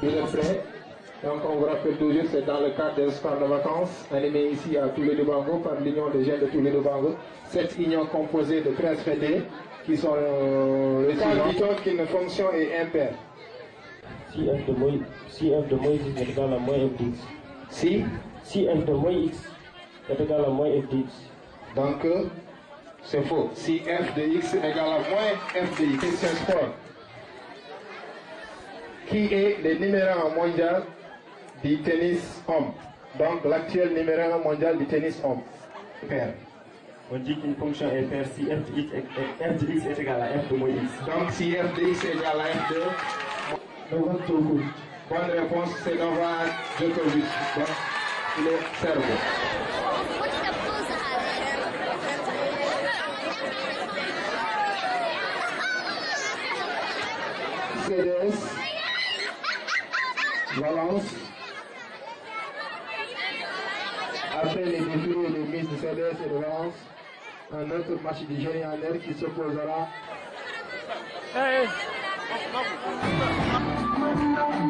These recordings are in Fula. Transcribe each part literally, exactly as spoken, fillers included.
Vous êtes prêts ? Donc, on vous rappelle toujours, c'est dans le cadre des scores de vacances, animés ici à Toulé Dubango par l'Union des jeunes de Toulé Dubango. Cette union composée de treize fédés qui sont euh, les suivants. Dit-on qu'une fonction est impaire ? Si F de moins, si F de moins X est égal à moins F de X. Si ? Si F de moins X est égal à moins F de X. Donc, c'est faux. Si F de X égale à moins F de X. Question sport. Qui est le numéro un mondial du tennis homme ? Donc, l'actuel numéro un mondial du tennis homme. Père. On dit qu'une fonction est paire si F de X est, F de X est égal à F de moins X. Donc, si F de X est égal à F de Novak Djokovic. Bonne réponse, c'est Novak Djokovic. Donc, il est serbe. C D S, Valence. Après les défilés de Miss de C D S et de Valence, un autre match de génie en air qui s'opposera. Assalamu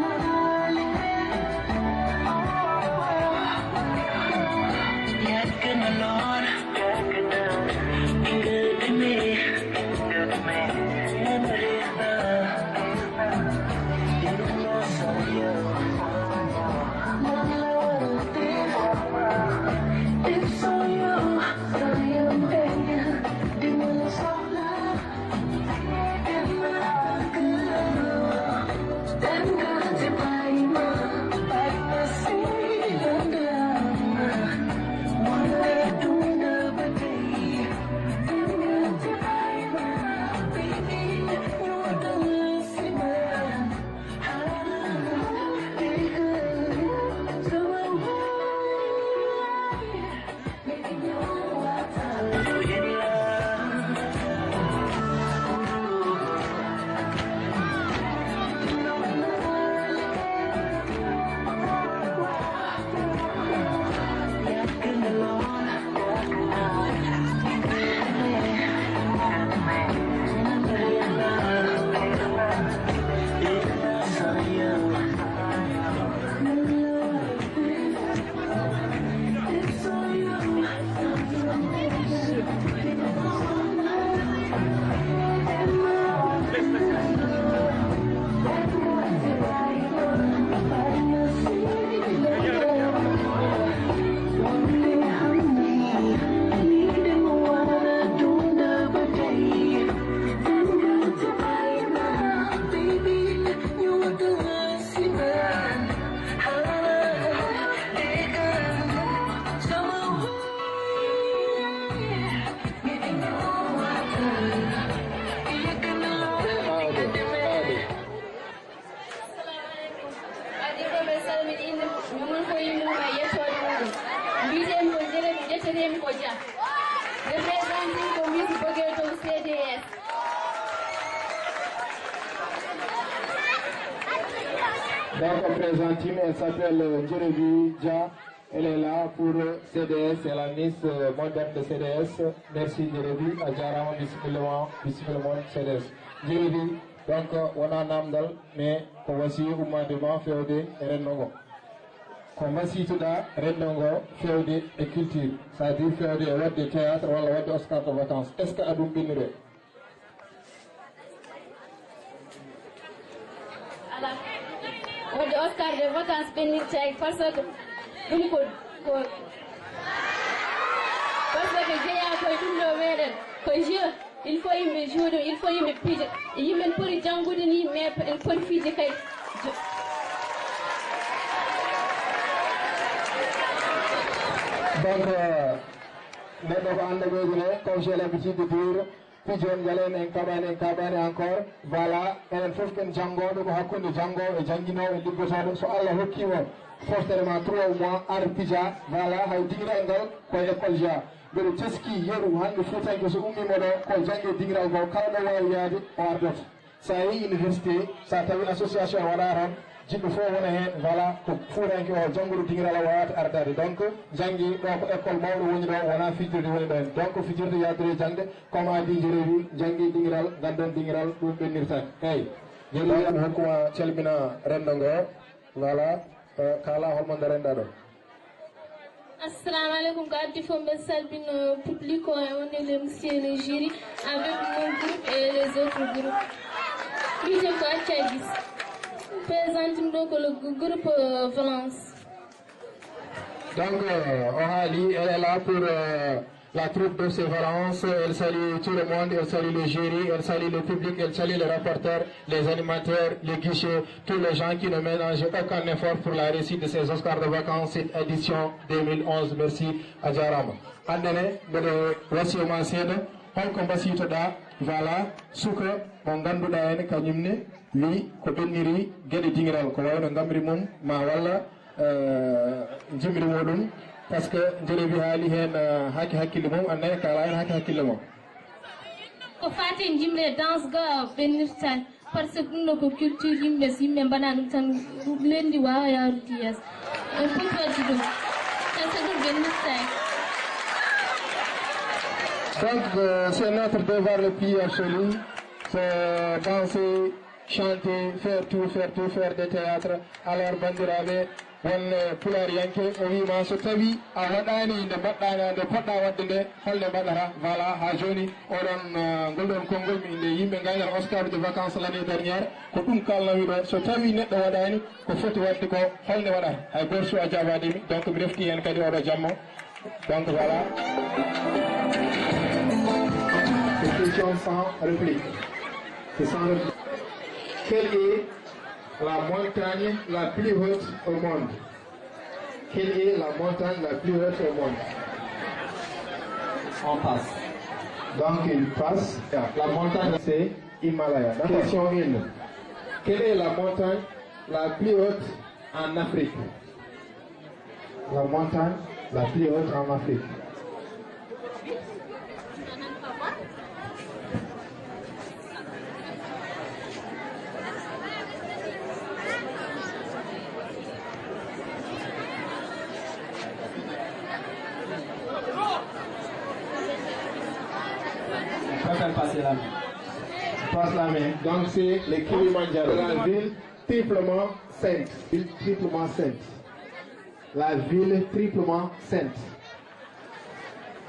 aleykum. Adi ko ɓe salmini inde mum, mum ko yimɓe mum e yettoode muɗum. Mbiyeten ko Jeremi, ƴettetemi ko Dia. Representing ko Miss Bogeto C D S. Donc, on présente, elle s'appelle Djerebi Dia. Elle est là pour C D S, c'est la Miss euh, moderne de C D S. Merci Djerebi, a jarama, bisimilla ma, bisimilla mon C D S. Djerebi, donc wona namdal, mais ko wasi ummade ma fewde e renndo ngo. Ko mbasiytoɗa renndo ngo fewde e culture, c'est-à-dire fewde e waɗde théâtre walla waɗde Oscar de vacances. Est-ce que aɗum ɓennire? Ala. Waɗde Oscar de vacances ɓennirtaaki, par ce que ɗum ko, ko, par ce que jeyaa koye ɗum ɗo meɗen, ko jeu. Il faut yimɓe jouer ɗum, il faut yimɓe piija. Yimɓe ne poti janngude ni, mais en poti fijde kay. Donc, euh, neɗɗo ko annda ɓeydude, comme j'ai l'habitude de dire, pijon njalen, en kaɓani, en kaɓani encore. Voilà, enen fof ken janngooɓe, ko hakkunde janngoowo e jannginoowo e liggotooɗo. So Allah hokkii mo forcément trois mois, ar pija. Voilà, hay dingiral ngal koye école jeyaa. Mbeɗo teskii yeru hannde fuutanke so ummiima ɗo, ko jannge dingiral ngol, kala ɗo waawi yaade o ardata. So a yehii université, so a tawi association waɗaa toon, jiɗɗo fof wona heen, voilà, ko fuutanke o jannguɗo dingiral o waawata ardaade. Donc, janngi ɗo ko école mawɗo woni ɗo, wonaa fijirde woni ɗo heen. Donc, fijirde yaadude e jaŋde, comme a di Jerewi, janngi dingiral, nganndon dingiral, ɗum ɓennirta. Eeyi, Jerewi, mi hokkuma calmina renndo ngo. Voilà, euh, kala holmo darenɗa ɗo? Assalamu alaikum, ko addi fof mbeɗa salmina public o, on est le monsieur le jury avec mon groupe et les autres groupes. Mbiyeten ko Accagis. Présente ɗo ko le groupe, euh, Valence. Donc, euh, o haali, elle est là pour, euh, la troupe de Valence. Elle salue tout le monde, elle salue le jury, elle salue le public, elle salue les rapporteurs, les animateurs, les guichets, tous les gens qui ne ménagent aucun effort pour la réussite de ces Oscars de vacances, cette édition deux mille onze. Merci, a jarama. Hannde ne, mbeɗa wasiyo ma seeɗa, holko mbasiytoɗa, voilà, suka mo ngannduɗa en kañum ne, wi ko ɓenniri geɗe dingiral, ko wayno ngamri mum, ma walla euh, jimri muɗum, parce que jerebi haali heen, euh, haaki hakkille mum, annda e kala heen haaki hakkille mum. Ko faati e jimre danse ga ɓennirtaani, par ce que ɗum ɗo ko culture yimɓe, so yimɓe mbaɗa ɗum tan, lendi wawa yarude yeeso. On poti waɗde ɗum, par ce que ɗum ɓennirtaani. Donc, euh, c'est notre devoir le plus absolu, c'est danser, chanter, faire tout, faire tout, faire des théâtres. Alors, bandiraɓe, won, euh, pulaariyanke o wiima so tawi a waɗani nde mbaɗɗa nde poɗɗa waɗde nde, holnde mbaɗata? Voilà, ha joni oɗon, euh, ngol ɗon konngol mi inde yimɓe gaynata Oscar de vacances l'année dernière, ko ɗum kalnami ɗo. So tawi neɗɗo waɗani ko foti waɗde ko, holnde waɗata? Hay goto a jaabani mi, donc mi refti hen kadi oɗo jamma. Donc voilà. C'est question sans réplique. C'est sans réplique. Quelle est la montagne la plus haute au monde? Quelle est la montagne la plus haute au monde? On passe. Donc il passe. La montagne, c'est Himalaya. D'accord. Question un. Quelle est la montagne la plus haute en Afrique? La montagne la plus haute en Afrique. Je préfère passer la main. Passe la main. Donc c'est le Kilimanjaro. La ville triplement sainte. Ville triplement sainte. La ville triplement sainte.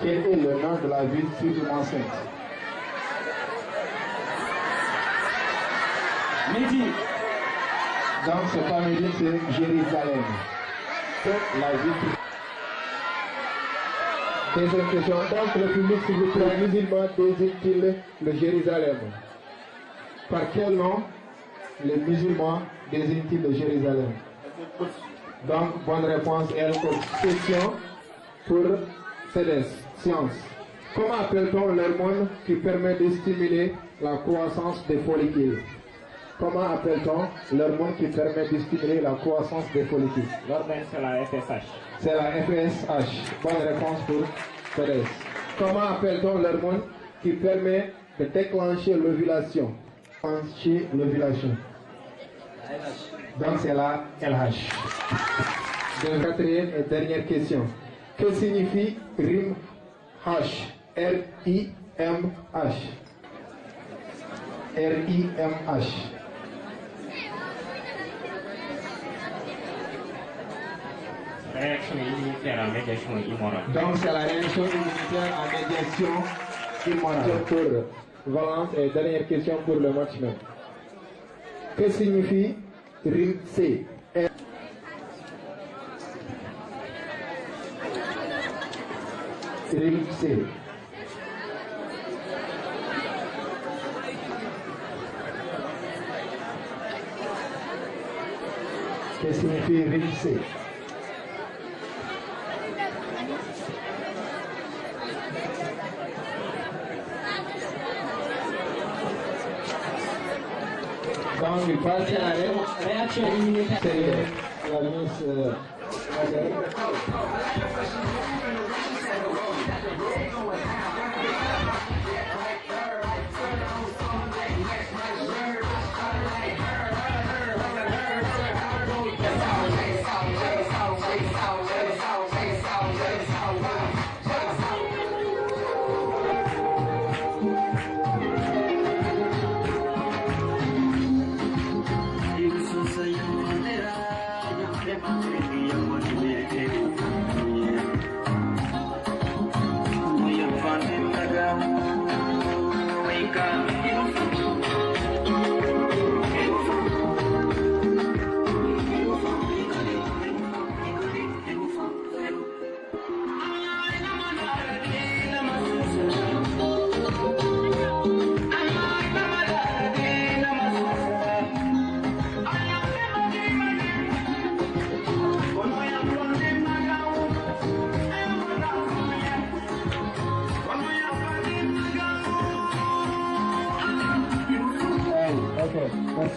Quel est le nom de la ville triplement sainte? Médine. Donc, c'est pas Médine, c'est Jérusalem. C'est la ville. Deuxième question. Donc, le public, s'il vous plaît, musulman désigne-t-il le Jérusalem? Par quel nom les musulmans désignent-ils le Jérusalem? Donc, bonne réponse, elle. Question pour C D S, science. Comment appelle-t-on l'hormone qui permet de stimuler la croissance des follicules? Comment appelle-t-on l'hormone qui permet de stimuler la croissance des follicules? L'hormone, c'est la F S H. C'est la F S H. Bonne réponse pour C D S. Comment appelle-t-on l'hormone qui permet de déclencher l'ovulation? Déclencher l'ovulation. Donc c'est la L H. Donc, quatrième et dernière question. Que signifie rim H? R I M H. R I M H. Réaction immunitaire en médiation humoral. Donc c'est la réaction immunitaire en médiation humoral. Pour Valence et dernière question pour le match même. Que signifie rim C? Rim C. Que signifie rim C? Donc, il passe à la ré-, réaction immunitaire. C'est la miss, euh,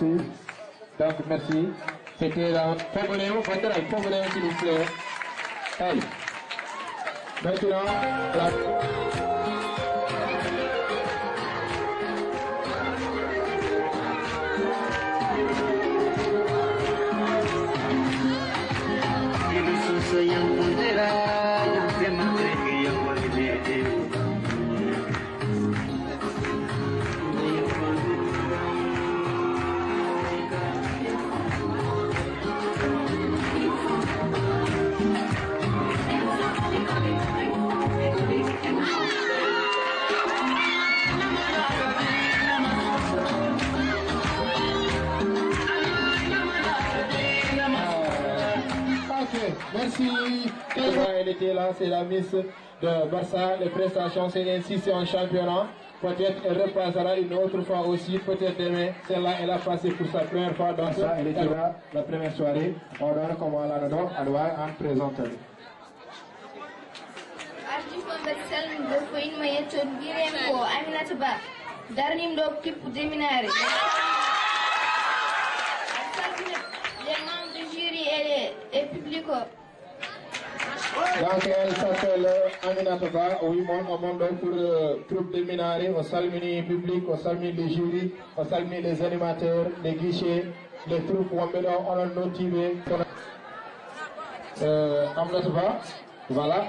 Donc, merci. C'était la Favoreo, Bandera, Favoreo, s'il vous plaît. Allez. Maintenant, la... Ok, merci. Elle était là, c'est la Miss de Barça. Les prestations, c'est ainsi, c'est un championnat. Peut-être elle repassera une autre fois aussi, peut-être demain. Celle-là, elle a passé pour sa première fois dans... Barça, elle était là, la première soirée. On donne comme on l'a donné, on doit en présenter. Arti fof mbeɗa salminde ɗo ko inmo yettoɗo mbiyetee ko Aminata Ba, darniima ɗo kippu deminaare. Salminde les membres du jury et, et public o. Donc, elle s'appelle Aminata Ba, oui, mon, mon nom pour euh, troupe de Minari, on salmini public, on salmini les jurys, on salmini les animateurs, les guichets, les troupes, wonɓe ɗo, onon noddiiɓe, kono, euh, Aminata Ba, voilà,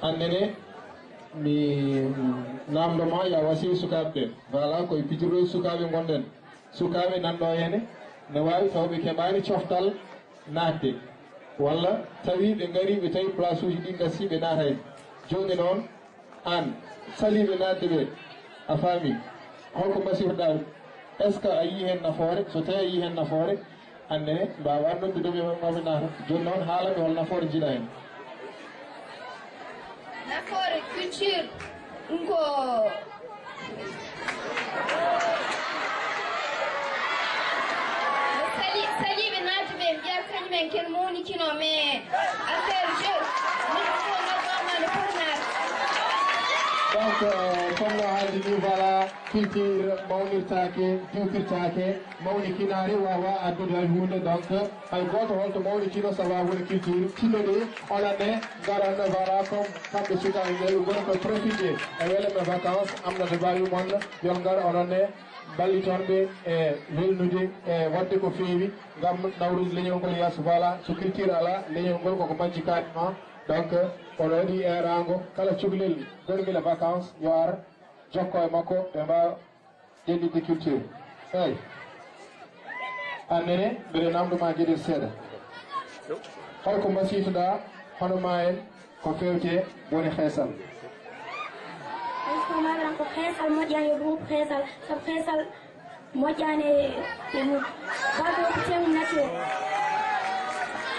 annene, mi namdo ma, ya wasi sukaaɓe, voilà, koye pijirɗo sukaaɓe ngonɗen. Sukaaɓe nan ɗo henne ne waawi taw ɓe keɓaani coftal naatde, walla tawi ɓe ngarii ɓe tawi place uji ɗi ngasii ɓe naataani. Jooni noon, aan saliiɓe naatde ɓe, a faamii, holko mbasiytoɗaa ɓe? Est ce que a yii heen nafoore? So tawii a yii heen nafoore, aan nene mbaawaa noddude ɓe maa ɓe naata. Jooni noon, haala mi hol nafoore njiɗaa heen. Nafoore culture, ɗum ko, ko sali-, saliiɓe naatde ɓe, mbiya kañum en ken mawnikino, mais affaire jeu, min ko noddaama no foti naatde. Donc, euh, comme no haaldi ni, voilà, culture mawnirtaake, diwtirtaake, mawnikinaare waawaa addude hay huunde. Donc, hay gooto holto mawnikino sabaabu ne culture. Tinno ɗi, onon ne, ngaron, voilà, comme kamɓe sukaaɓe ɓe, ɓe ngoni ko profité e wele men vacances, Aminata Ba wi mon, yo ngar onon ne, mballiton ɓe e welnude, e waɗde ko feewi ngam nawrude leñol ngol yeeso. Voilà, so culture alaa, leñol ngol koko majji carrément. Donc, oɗo waɗi eeraango, kala cukalel gongel e vacances, yo ar, jokko e makko, ɓe mbaawa ƴellitde culture. Eey. Aan nene, mbeɗa naamndo ma geɗel seeɗa. Holko mbasiytoɗaa hono ma en ko feewte bone xeesal? Est-ce que maɗa ko xeesal moƴƴani yo ɗum xeesal, sabu xeesal moƴƴani e mum. Baɗo ko teŋ nature.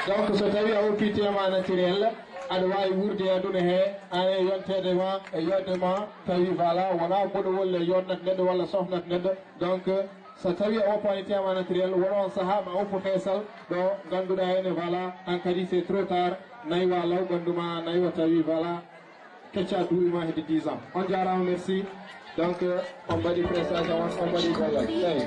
Donc, so tawi a woppi tema naturel, aɗa waawi wuurde e aduna he, aan e yonteede ma, e yonde ma, tawi voilà, wonaa boɗowol e yonnat neɗɗo walla sofnat neɗɗo. Donc, so tawi a woppaani tema naturel, won on sahaa ma woppu xeesal, ɗo ngannduɗaa heen, voilà, aan kadi c'est trop tard, naywa law ɓanndu ma, naywa tawi, voilà, kecca duuɓi ma hedde dix ans. On jaaraama, merci. Donc, euh, on mbaɗi prestation, on mbaɗi gollal. Eey.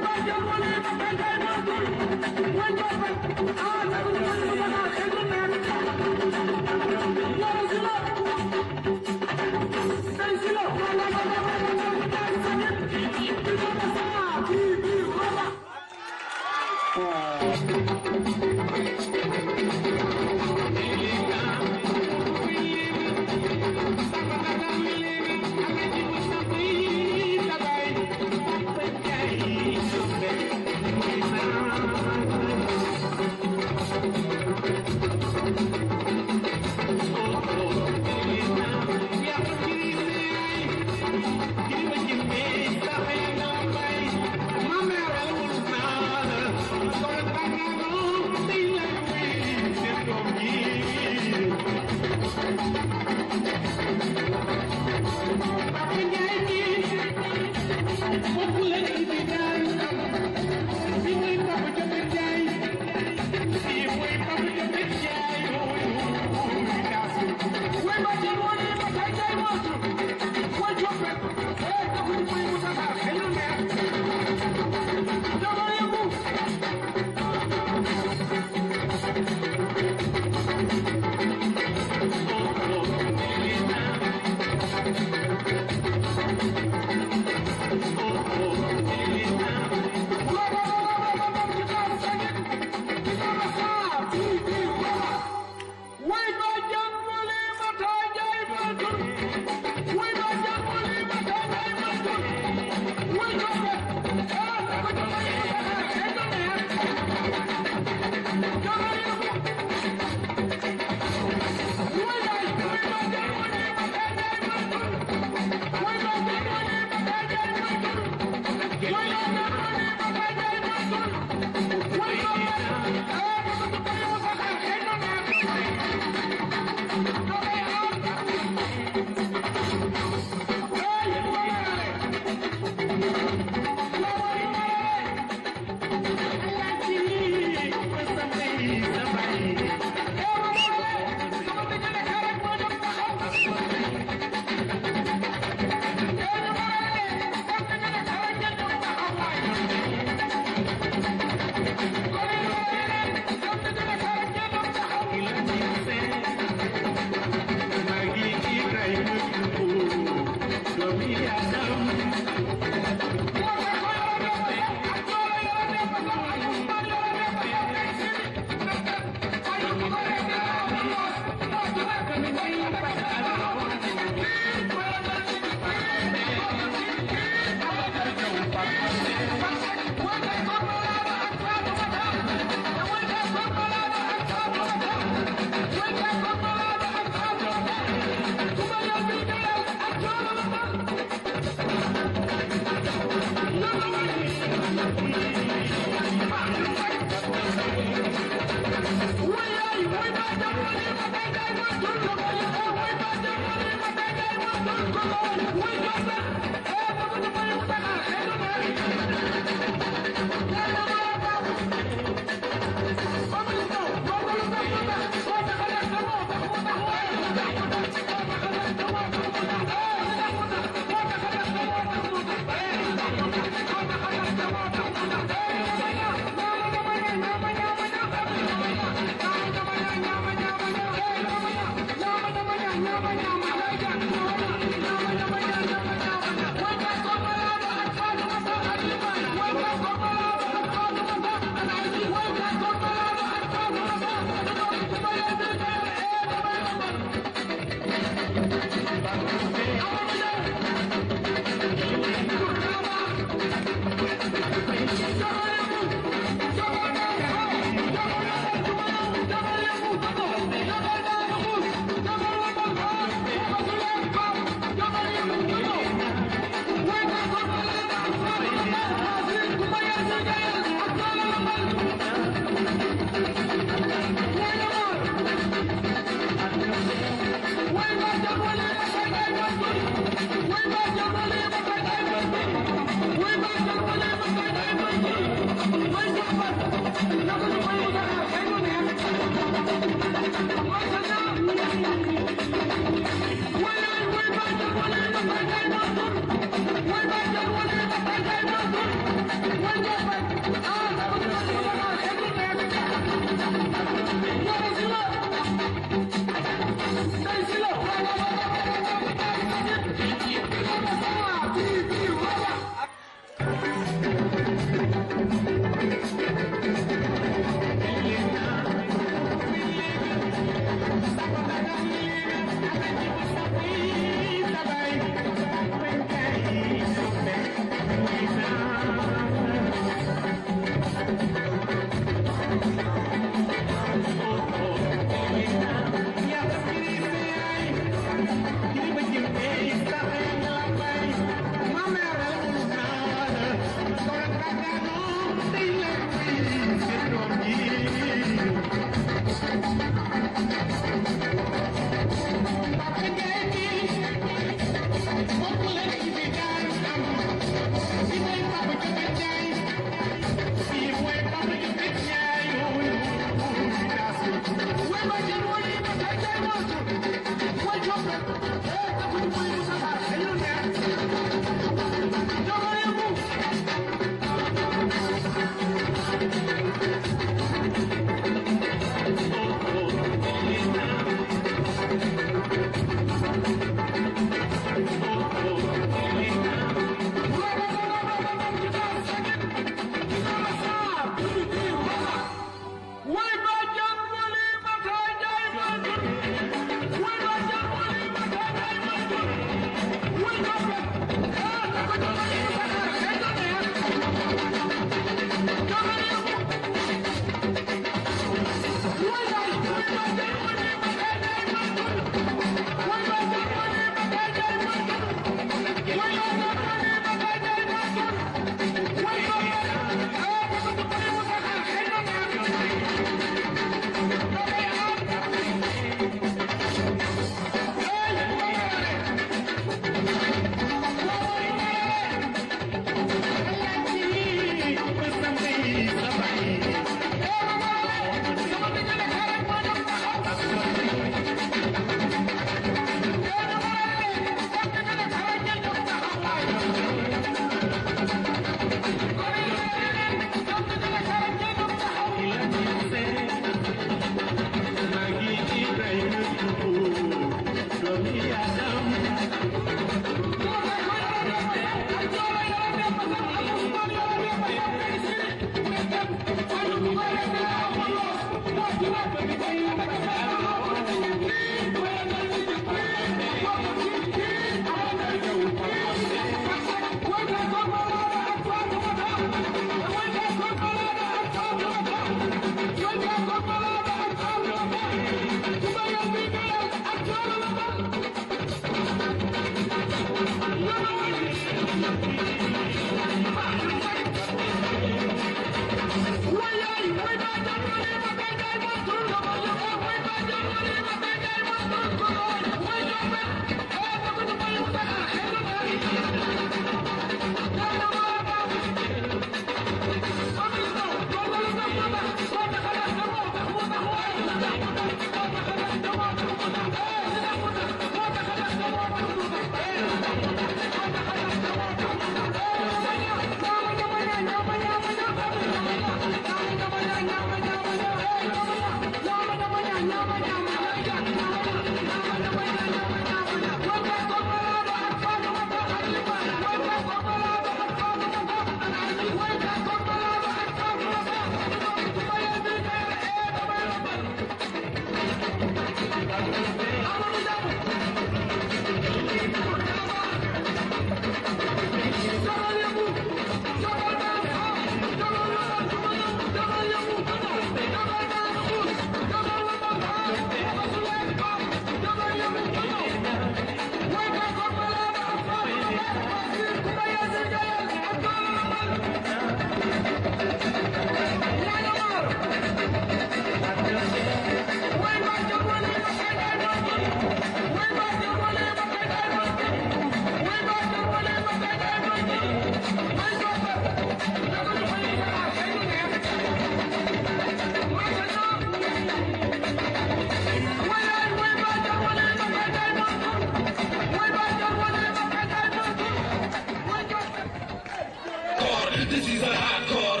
This is a hardcore,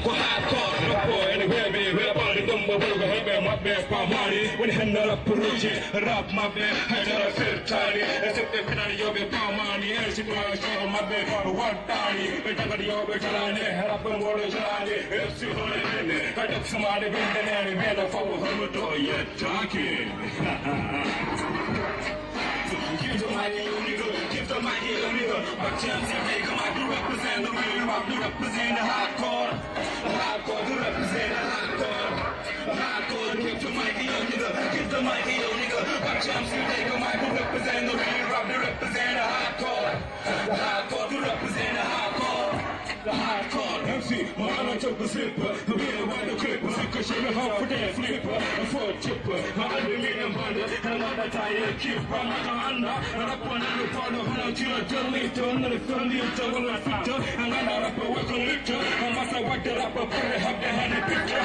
ko hardcore rappo ene weeɓi weeɓaani ɗum ɓe ɓurgo heɓe maɓɓe paamaani woni hannde rapperuuji rap maɓɓe haydara firtaani e siɓɓe pinani yo ɓe paamaani e situation maɓɓe waɗɗaani ɓe jagata yo ɓe jalaani rappo ngolo jalaani e si hono hannde ka def sumaade binde neene mbeɗa fof hono to yettaaki. Give the mic to your nigga, give the mic to your nigga. Back to M C K, come on, do represent the real rap, do represent the hardcore. Hardcore, do represent the hardcore. Hardcore, give the mic to your nigga, give the mic to your nigga. Back to M C K, come on, do represent the real rap, do represent the hardcore. The hardcore, do represent the hardcore. The hardcore M C, my honor took the slipper. The real one, the clipper. Because you know how for that flipper. A four chipper. My other million bundle. And I'm a tire keep. I'm not under. And up on the phone, I'm not your dummy. Don't let it from you. Don't let it fit. And I'm not up a work on it. I must have worked it up. I put it up behind the picture.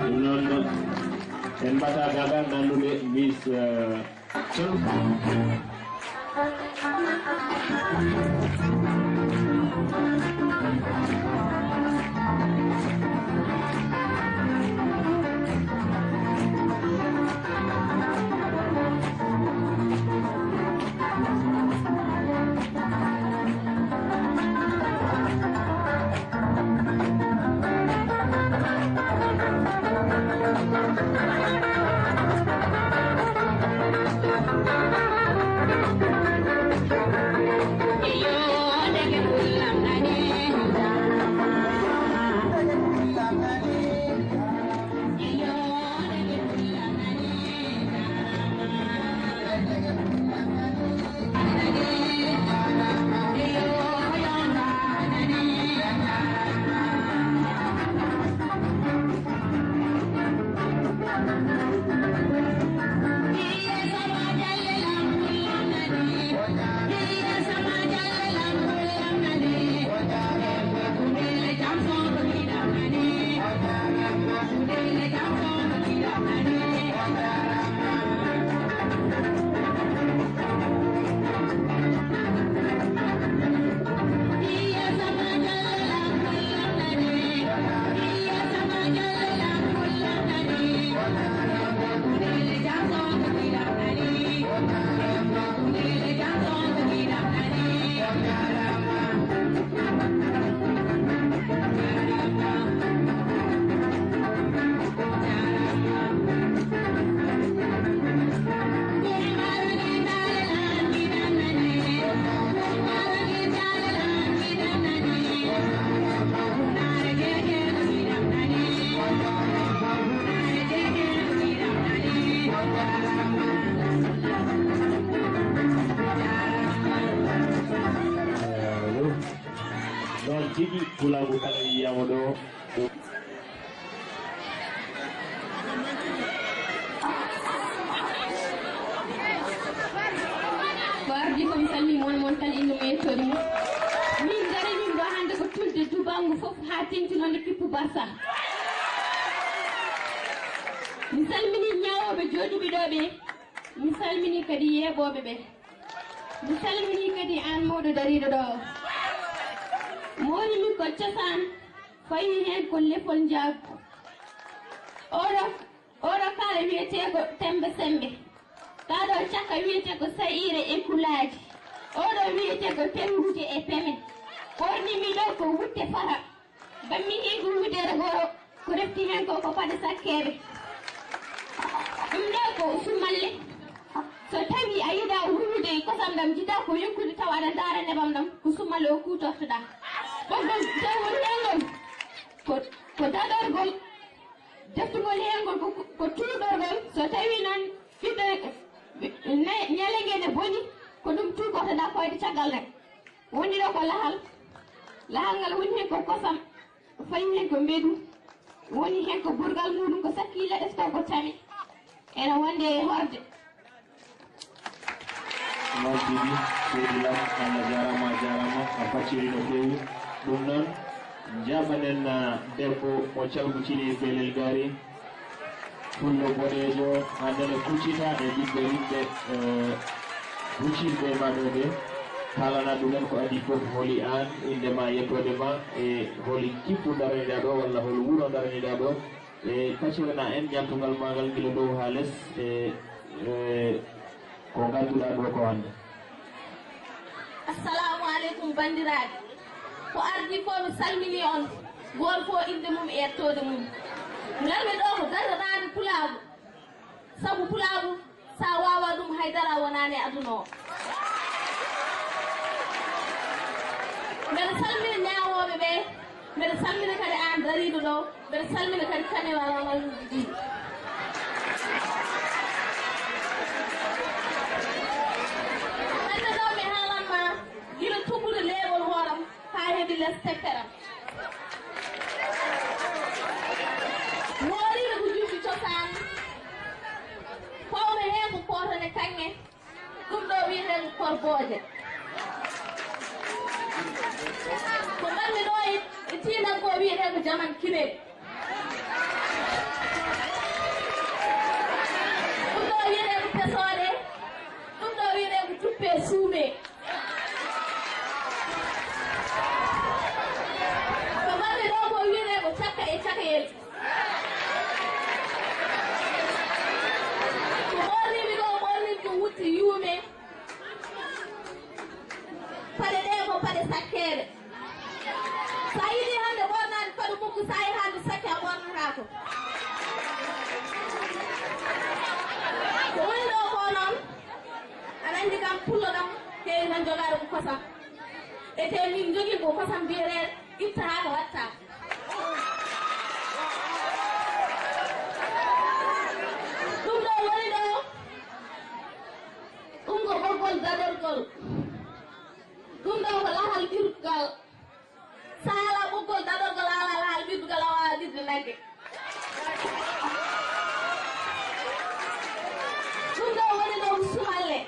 Ɗum noon, en mbaɗa gagal nannude Miss, eh, Col. Pulaagu kala yiyaama ɗo. Ko ardi ko mi salmini mon, mon kala innu mum e yettooɗe mum. Min gari min ɗo hannde ko tulde dubangu fof haa teŋti noon e kippu Barsa. Mi salmini ñaawooɓe jooɗiiɓe ɗo ɓe. Mi salmini kadi yeeɓooɓe ɓe. Mi salmini kadi aan mawɗo dariiɗo ɗo. Mawni min ko cosaan, fawi heen ko lefol njaagu. Oɗo, oɗo kaala wiyetee ko Temmba Semmbe. Kaa ɗo cakka wiyetee ko Sa'iire e Kulaaji. Oɗo wiyetee ko Tennguuje e Peme. Ɓorni mi ɗo ko wutte fara. Bammi heen ko wudere goro, ko refti heen ko, ko paɗe sakkeeɓe. Ɗum ɗo ko sumalle. So tawi a yiɗaa wuurude e kosam ɗam, jiɗaa ko yonkude tawa aɗa ndaara nebam ɗam, ko sumalle o kuutortoɗaa. Ɓoggol jawgol heen ngol ko, ko daɗorgol, deftugol heen ngol ko, ko tuuɗorgol. So tawi noon ɓiɓɓe, ne-, ñalenge ne boni, ko ɗum tuukortoɗaa koyɗe caggal nde. Woni ɗo ko lahal. Lahal ngal woni heen ko kosam, fayi heen ko mbeɗu, woni heen ko burgal muɗum ko sakki leɗɗe taw ko tami. Ene wonde e horde. Noon tigi, seydi Lam, Allah jaaraama, a jaaraama, a facciri no feewi. Ɗum noon, njaɓanen, ah, debbo mo Cawgu Cili Belel Gari. Pullo boɗeejo, hannde ne kuccita e ɓiɓɓe ɓiɓɓe, eh, huccirɓe ma ɗo ɓe. Kaalana ɗumen ko adii fof, holi aan, innde ma, yettoode ma, e holi kippu daraniɗaa ɗo, walla hol wuro daraniɗaa ɗo. E kaccirana en ñaamtungal ma ngal gila dow haa les, e, e, ko ngannduɗaa ɗo ko hannde. Assalamu aleykum, banndiraaɓe. Ko ardii fof, mi salminii on, gooto fof innde mum e yettoode mum. Ngarmi ɗo ko daranaade pulaagu, sabu pulaagu, so a waawaa ɗum, hay dara a wonaani e aduna o. Mbeɗa salmina ñaawooɓe ɓe, mbeɗa salmina kadi aan dariiɗo ɗo, mbeɗa salmina kadi caméraman ɗi. Hannde ɗo mi haalan ma gila tuggude leeɓol hooram haa heɓi les tepperam. Mooriiɓe ko juutɓe cosaan, pawɓe heen ko kootane kaŋŋe, ɗum ɗo wiyetee ko korbooje. Ko mbaɗmi ɗo e, e tiiɗam ko wiyetee ko jaman kine. Ɗum ɗo wiyetee ko pesooɗe. Ɗum ɗo wiyetee ko tuppe suume. Ko mbaɗmi ɗo ko wiyetee ko cakka e cakayel. Ko ɓornimi ɗo, ɓornimi ko wutte yuume. Paɗe ɗe ko paɗe sakkeeɓe. So a yiɗi hannde ɓornaade paɗe muggu, so a yii hannde sakke a ɓornataako. Ko woni ɗo ko noon, aɗa anndi kam pullo kam heewi tan jogaade ko kosam. E te min njogii ko kosam biyeteeɗo ittaaka wattaaka. Ɗum ɗo woni ɗo, ɗum ko ɓoggol daɗorgol. Ɗum ɗo ko lahal ɓirgal. So a alaa ɓoggol daɗorgol, a alaa lahal ɓirdugal, a waawaa ɓirde nagge. Ɗum ɗo woni ɗo ko sumalle.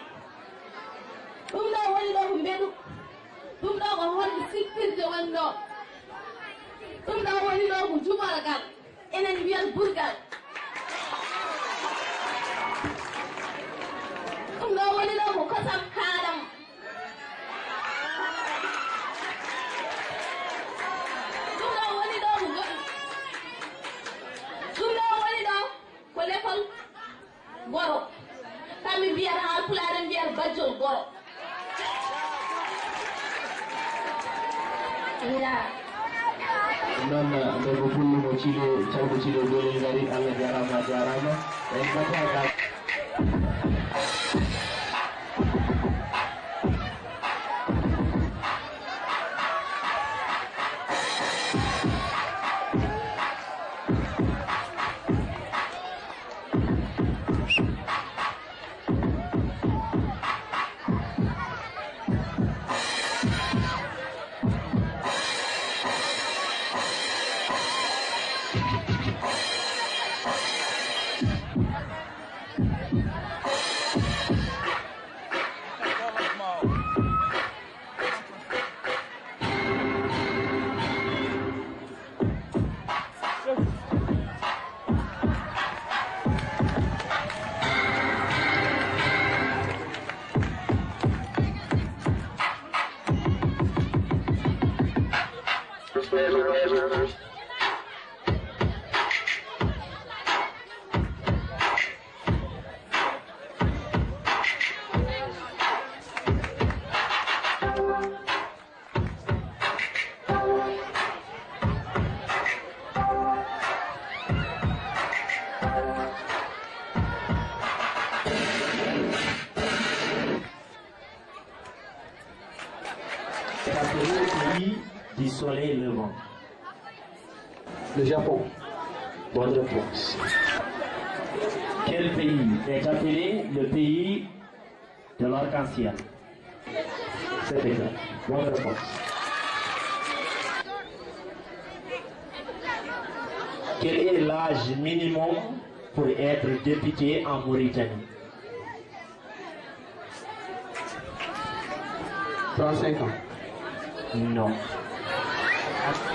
Ɗum ɗo woni ɗo ko mbeɗu. Ɗum ɗo ko honde sippirde woni ɗo. Ɗum ɗo woni ɗo ko jumorgal. Enen mbiyata burgal. Ɗum ɗo woni ɗo ko kosam kaaɗam. Ɗum ɗo woni ɗo ko goɗɗum. Ɗum ɗo woni ɗo ko lekol goro. Kam mi mbiyata, Haalpulaar en mbiyata bajjol goro. Yaa. Noon, nder ko pullo mo Cile, Cawɗo Cile Doole ngari, Allah jaaraama, a jaaraama. En mbaɗataa. Pays du soleil levant. Le Japon. Bonne réponse. Quel pays est appelé le pays de l'arc-en-ciel? C'est exact. Bonne réponse. Quel est l'âge minimum pour être député en Mauritanie? Trente-cinq ans. Non.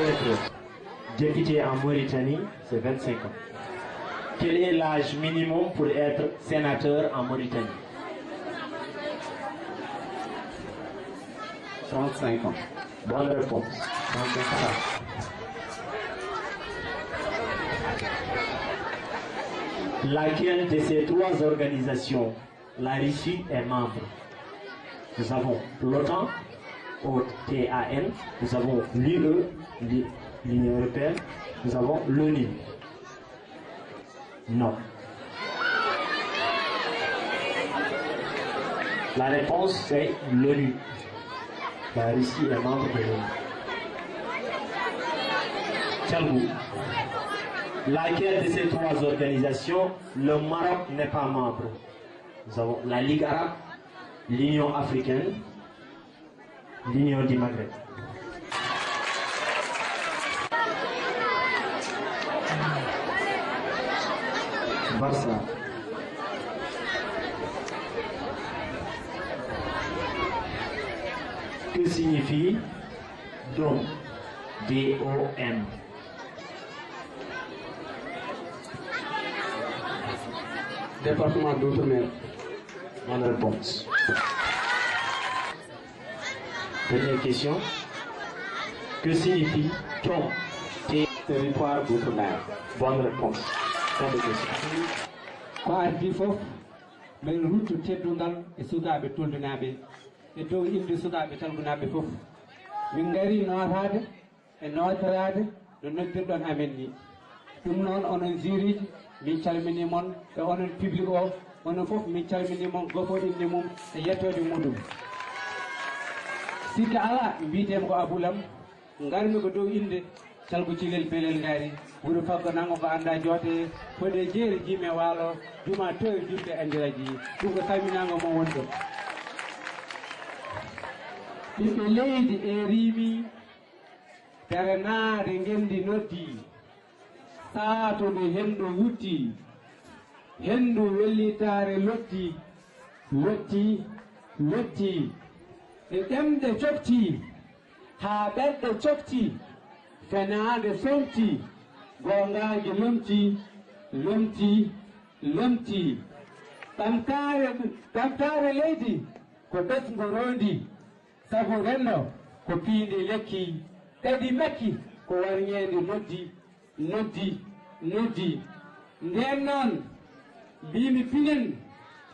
Être député en Mauritanie, c'est vingt-cinq ans. Quel est l'âge minimum pour être sénateur en Mauritanie? Trente-cinq ans. Bonne réponse. Trente-cinq ans. Laquelle de ces trois organisations la Russie est membre? Nous avons l'OTAN, O T A N, nous avons l'U E, l'U-, l'Union européenne, nous avons l'ONU. Non. La réponse, c'est l'ONU. La Russie est membre de l'ONU. Calgu. Laquelle de ces trois organisations le Maroc n'est pas membre? Nous avons la Ligue arabe, l'Union africaine, l'Union du Maghreb. Barça. Que signifie dom? D O M. Département d'outre-mer. Bonne réponse. Dernière question. Que signifie dom? Territoire d'outre-mer. Bonne réponse. Fin de question. Ko adii fof, men ruttu teddungal e sukaaɓe Tuldunaaɓe, e dow innde sukaaɓe Calgunaaɓe fof. Min ngarii nootaade e nootoraade no noddirɗon amen ni. Ɗum noon, onon juryji, min calminii mon, e onon public o, onon fof min calminii mon, gooto fof innde mum e yettoode muɗum. Sikke alaa, mbiyetee-mi ko Abou Lam, ngarmi ko dow innde Calgu Cilel Belel Ngaari, wuro Faggo Nango ko anndaa joote, hoɗe jeeri jiimi e waalo, juma toye julde anndiraaji, ɗum ko salminaango mo wonɗo. Ɓiɓɓe leydi e riimi, Berenaade ngenndi noddii, saatude henndu wuttii, henndu wellitaare lottii, lottii, lottii. Ɗe ɗemɗe coktii, haa ɓerɗe coktii, fenaande somtii, goongaaji lomtii, lomtii, lomtii. Ɓamtaare, ɓamtaare leydi ko ɓesngu roondii. Sabu renndo ko piindi lekki, kadi makki ko warñeende noddi, noddi, noddi. Ndeen noon, mbiimi pinen,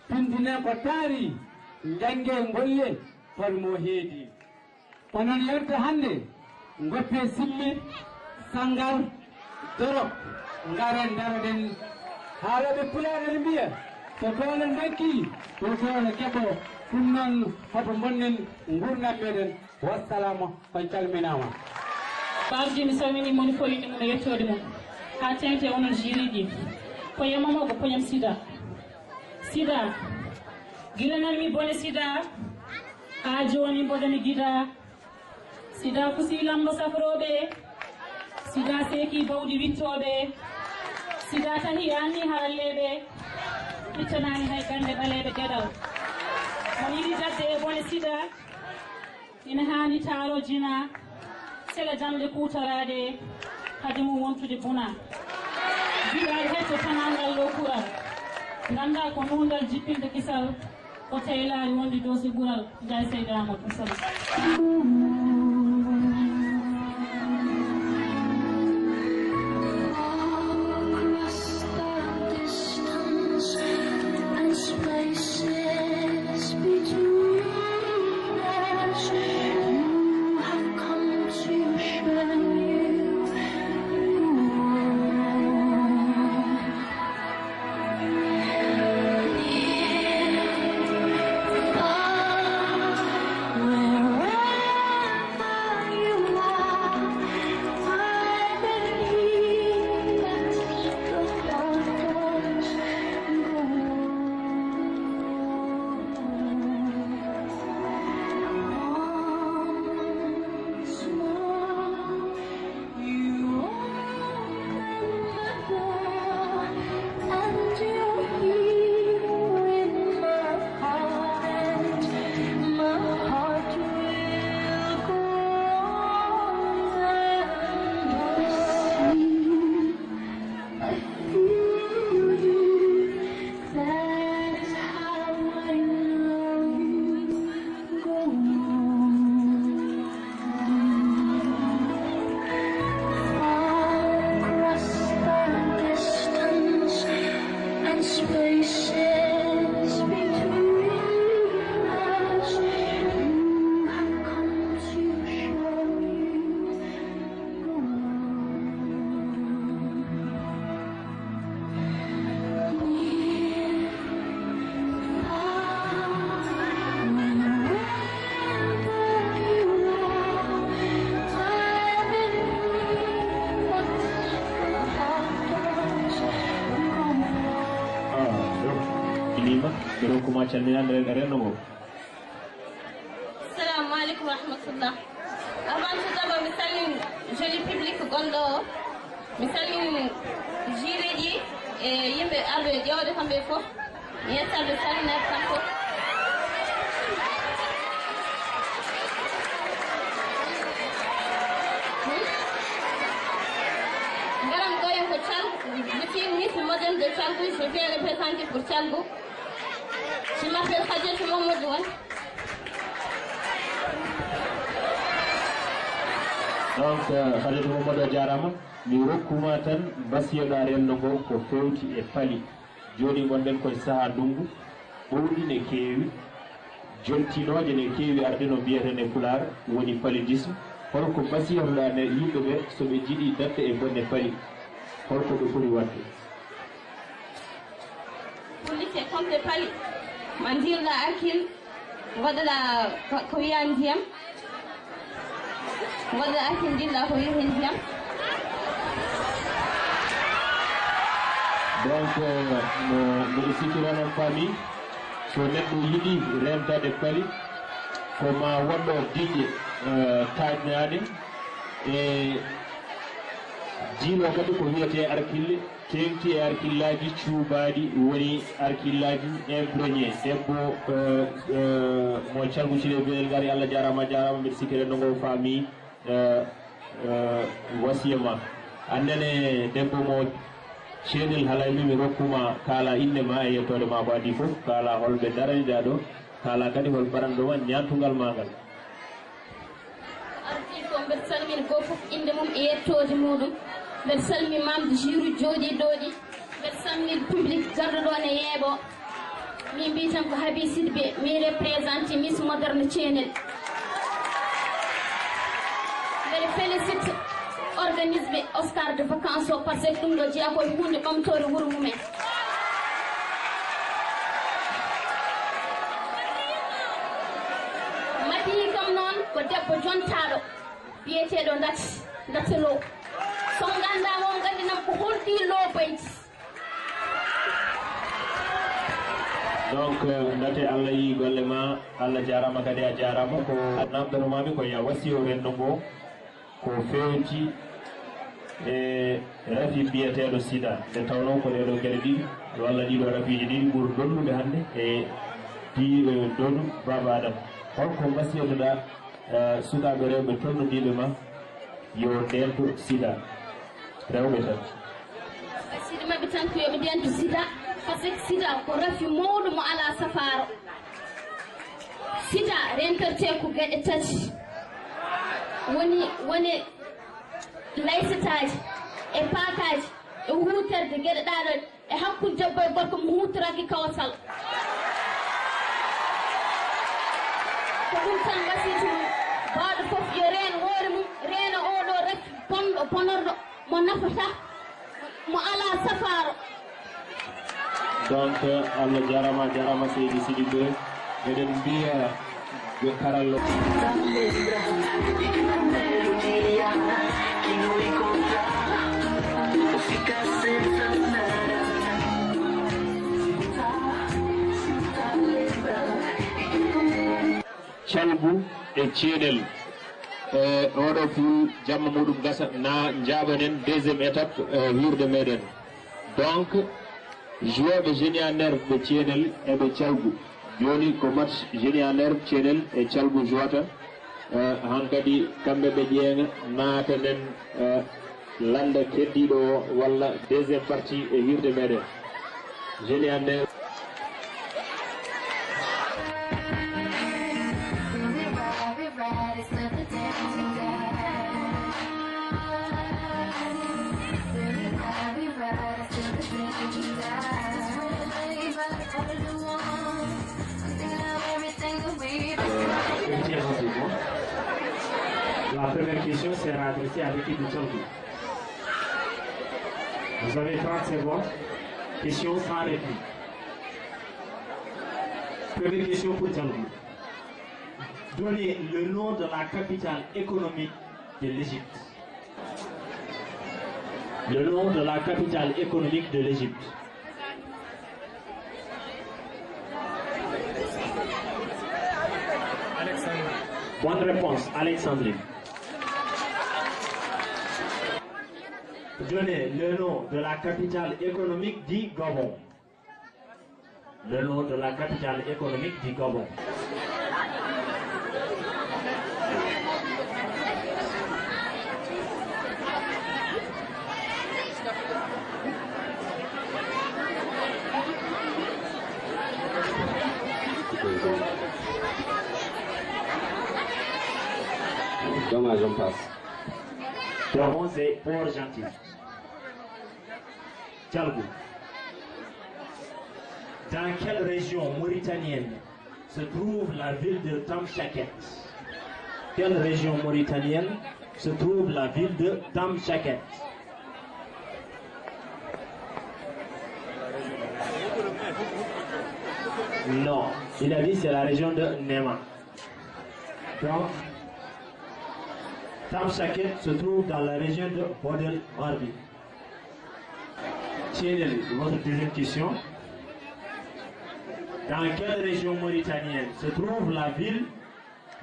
pindinen ko taari, njanngee ngolle hol mo heedi. Onon yonta hannde, ngoppee simmi, sanngar, dorok, ngaren ndaroɗen. Haalooɓe Pulaar ene mbiya, so doole ndonki, ko doole keɓo. Ɗum noon, hoto mbonnen nguurndam meɗen. Wassalaamu, on calminaama. Paamdi, mi salminii moni fof innde mum e yettoode mum. Haa teeŋti e onon juryji. Poñam am o ko poñam sida. Sida. Gila nanmi bone sida, haa jooni mboɗo mi gida. Sida fusi lamɗo safrooɓe, sida seeki bawɗi wittooɓe, sida tahi anni haralleeɓe, ittanaani hay gannde ɓaleeɓe geɗal. Mo yiɗi daɗde e bone sida, ina haani taarojina, sela jamɗe kuutoraaɗe, hade mum wontude buna. Jiɗaade hecco tanangal ɗo kural, nganndaa ko nuungal jippinde kisal. Ko teylaari wonde doose ɓural, Njaay Seydi Aamadu. Wasalaam. Across the distance and spaces between us, you have come to show you. Spaces between us, you have come to show me the world. Near, far, wherever you are, I believe that your heart does belong. Ah, donc, Ilima, mi rokkuma calminaande ren-, renndo ngo. Assalamu alaikum wa rahmatullah. Avant tout d'abord, mi salmini joli public gonɗo o. Mi salmini jury ji e yimɓe arɓe ƴeewde kamɓe fof. Mi yetta ɓe salminaade kamɓe fof. Ngaram ɗo en ko Thialgou, je suis une Miss modèle de Thialgou, je viens représenter pour Thialgou. Je m'appelle Khadija Mamadou Wan. Donc, euh, Khadija Mamadou a jaaraama. Mi rokkuma tan mbasiyoɗa renndo ngo ko fewti e pali. Jooni ngonɗen koye sahaa ndunngu, ɓowɗi ne keewi, jontinooje ne keewi arde no mbiyeten e Pulaar, woni paludisme. Holko mbasiyotoɗa ne yimɓe ɓe so ɓe njiɗi daɗde e bone pali? Holko ɓe poti waɗde? Pour lutter contre pali, ma ndirɗa arkil, mbaɗɗa ko, ko wiya ndiyam, mbaɗɗa arkil, ndirɗa ko wiya ndiyam. Donc, euh, no, mbiɗo sikki noon on faami, so neɗɗo yiɗi reentaade pali, ko ma woɗɗo diƴƴe, euh, taaƴnaaɗe, e diilo kadi ko wiyetee arkille, teeŋti e arkillaaji cuubaaɗi, woni arkillaaji imprégnés. Debbo, euh, euh, mo Thialgou Thillé Belel Ngari, Allah jaaraama, a jaaraama, mbiɗa sikki renndo ngo faami, euh, euh, wasiya ma. Aan nene debbo mo Ceenel Halaymi, mi rokkuma kaala innde ma e yettoode ma ko adii fof, kaala hol ɓe daraniɗaa ɗo, kaala kadi hol baranɗo ma ñaantungal ma ngal. Ardii fof, mbeɗa salmina gooto fof innde mum e yettoode muɗum. Mbeɗa salmina membre jury jooɗiiɗo ɗi. Mbeɗa salmina public garɗo ɗo ne yeeɓo. Min mbiy tan ko Habi Sidibé, mi représenté Miss Moderne Channel. Mbeɗa félicite organisé ɓe Oscar de vacances o, par ce que ɗum ɗo jeyaa ko e huunde ɓamtoore wuro mumen. Madiyi kam noon ko debbo jontaaɗo, biyeteeɗo Ndati, Ndati Lo. So on nganndaa mo, on nganndi nam ko holɗii loobaydi. Donc, euh, Ndate, Allah yii golle ma, Allah jaaraama kadi a jaaraama. Ko namdonomaami ko ya wasiyo renndo ngo, ko feewti e rafi biyeteeɗo sida. Nde tawnoo ko ɗee ɗoo geɗe ɗiɗi, walla ɗii ɗoo rafiiji ɗiɗi ɓuri lollude hannde e di, e dodu Baaba Adama. Holko mbasiyotoɗaa, eh, sukaaɓe rewɓe tolnodiiɓe ma yo ndeento sida? Rewɓe tan. Sidi maɓɓe tan ko yo ɓe ndeento sida, par ce que sida ko rafi mawɗo mo alaa safaaro. Sida rentortee ko geɗe tati. Woni, woni laysataaji, e paakaaji, e huutorde geɗe ɗaɗo, e hakkunde debbo e gorko mo huutoraaki kawtal. Ko ɗum tan wasiytu mum. Baawɗo fof yo reen hoore mum, reena oo ɗoo rafi bonɗo, bonorɗo, mo nafataa, mo alaa safaaro. Donc, Allah jaaraama, jaaraama seydi Sidibé. Eɗen mbiya yo karallo. Calgu e Ceenel. E oɗo pool jamma muɗum gasa na jaɓanen deuxième étape, e, hiirde meɗen. Donc, joueɓe Génie en Herbe ɓe Ceenel eɓe Calgu. Joni ko match Génie en Herbe Ceenel e Calgu jouata. E, hankadi kamɓe ɓe ƴeeŋa naatanen, e, lannda keddiiɗo o walla deuxième partie e hiirde meɗen. Génie en Herbe. Première question sera adressée à l'équipe de Tchalkou. Vous avez trente secondes. Question sans réplique. Première question pour Tchalkou. Donnez le nom de la capitale économique de l'Égypte. Le nom de la capitale économique de l'Égypte. Bonne réponse, Alexandrie. Donnez le nom de la capitale économique du Gabon. Le nom de la capitale économique du Gabon. Dommage, on passe. Gabon, c'est Port-Gentil. Tchalkou. Dans quelle région mauritanienne se trouve la ville de Tamshaket? Quelle région mauritanienne se trouve la ville de Tamshaket? Non, il a dit c'est la région de Nema. Donc, Tamshaket se trouve dans la région de Bodel Gharbi. Tienel, votre deuxième question. Dans quelle région mauritanienne se trouve la ville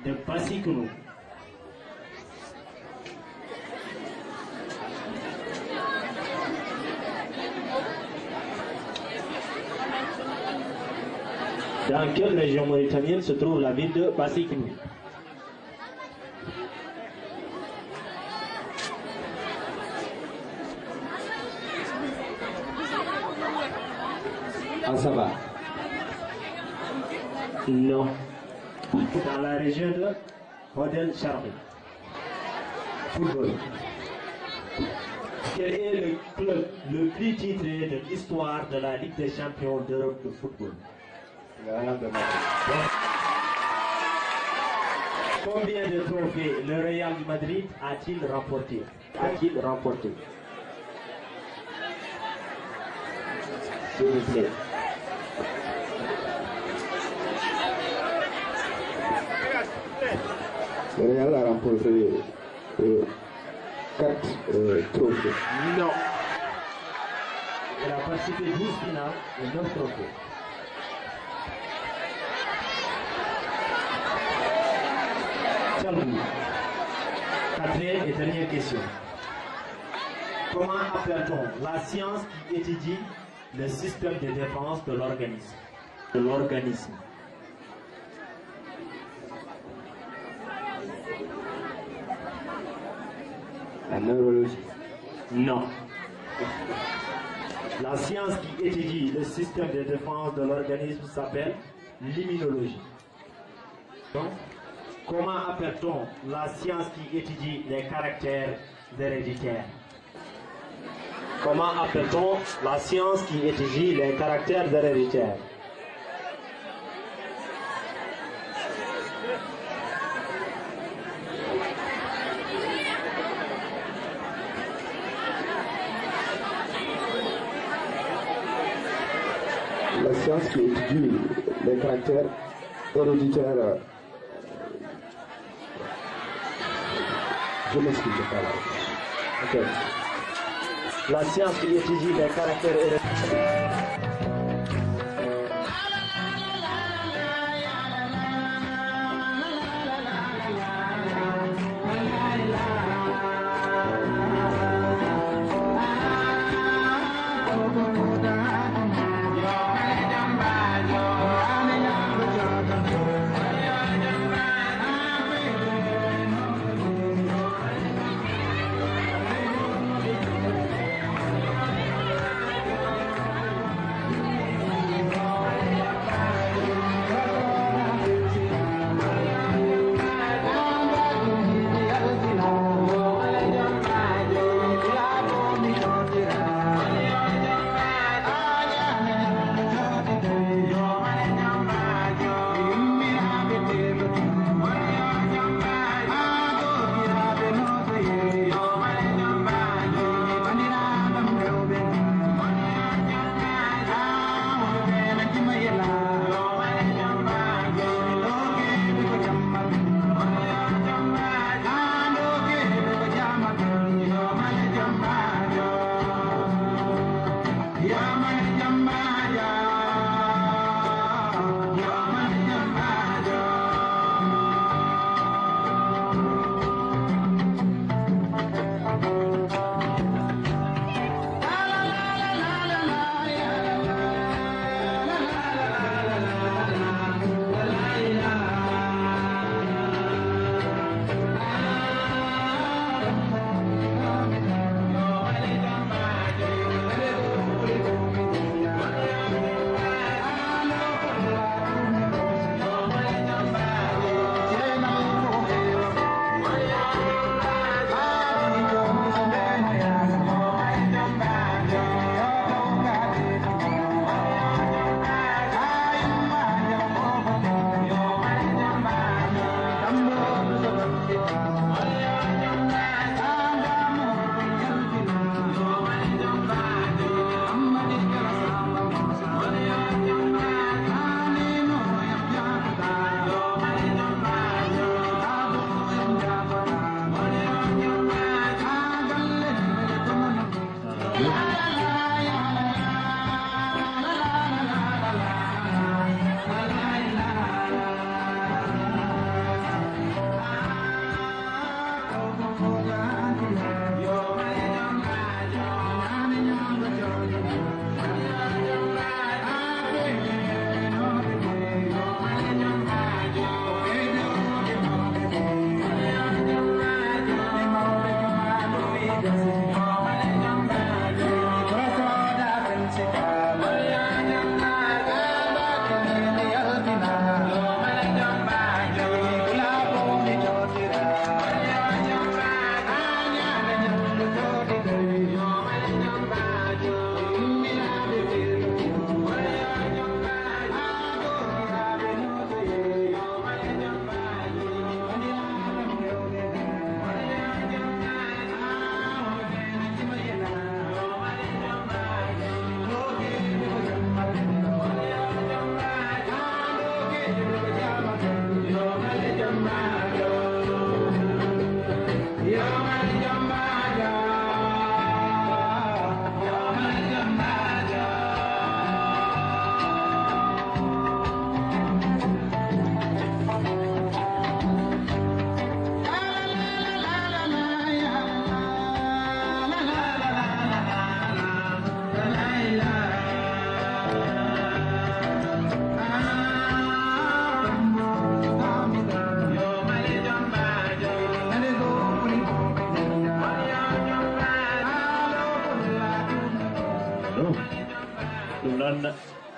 de Bassikno? Dans quelle région mauritanienne se trouve la ville de Bassikno? Asaba. Non. Dans la région de Hodel Sharqi. Football. Quel est le club le plus titré de l'histoire de la Ligue des champions d'Europe de football? Combien de trophées le Real Madrid a-t-il remporté? A-t-il remporté? S'il vous plaît. Le Real a remporté euh, quatre euh, trophées. Non. Elle a participé douze finales et neuf trophées. Tchalkou. Quatrième et dernière question. Comment appelle-t-on la science qui étudie le système de défense de l'organisme? De l'organisme. La neurologie. Non. La science qui étudie le système de défense de l'organisme s'appelle l'immunologie. Donc, comment appelle-t-on la science qui étudie les caractères héréditaires? Comment appelle-t-on la science qui étudie les caractères héréditaires? La science qui étudie les caractères héréditaires. Je m'excuse, je parle. Ok. La science qui étudie les caractères héréditaires.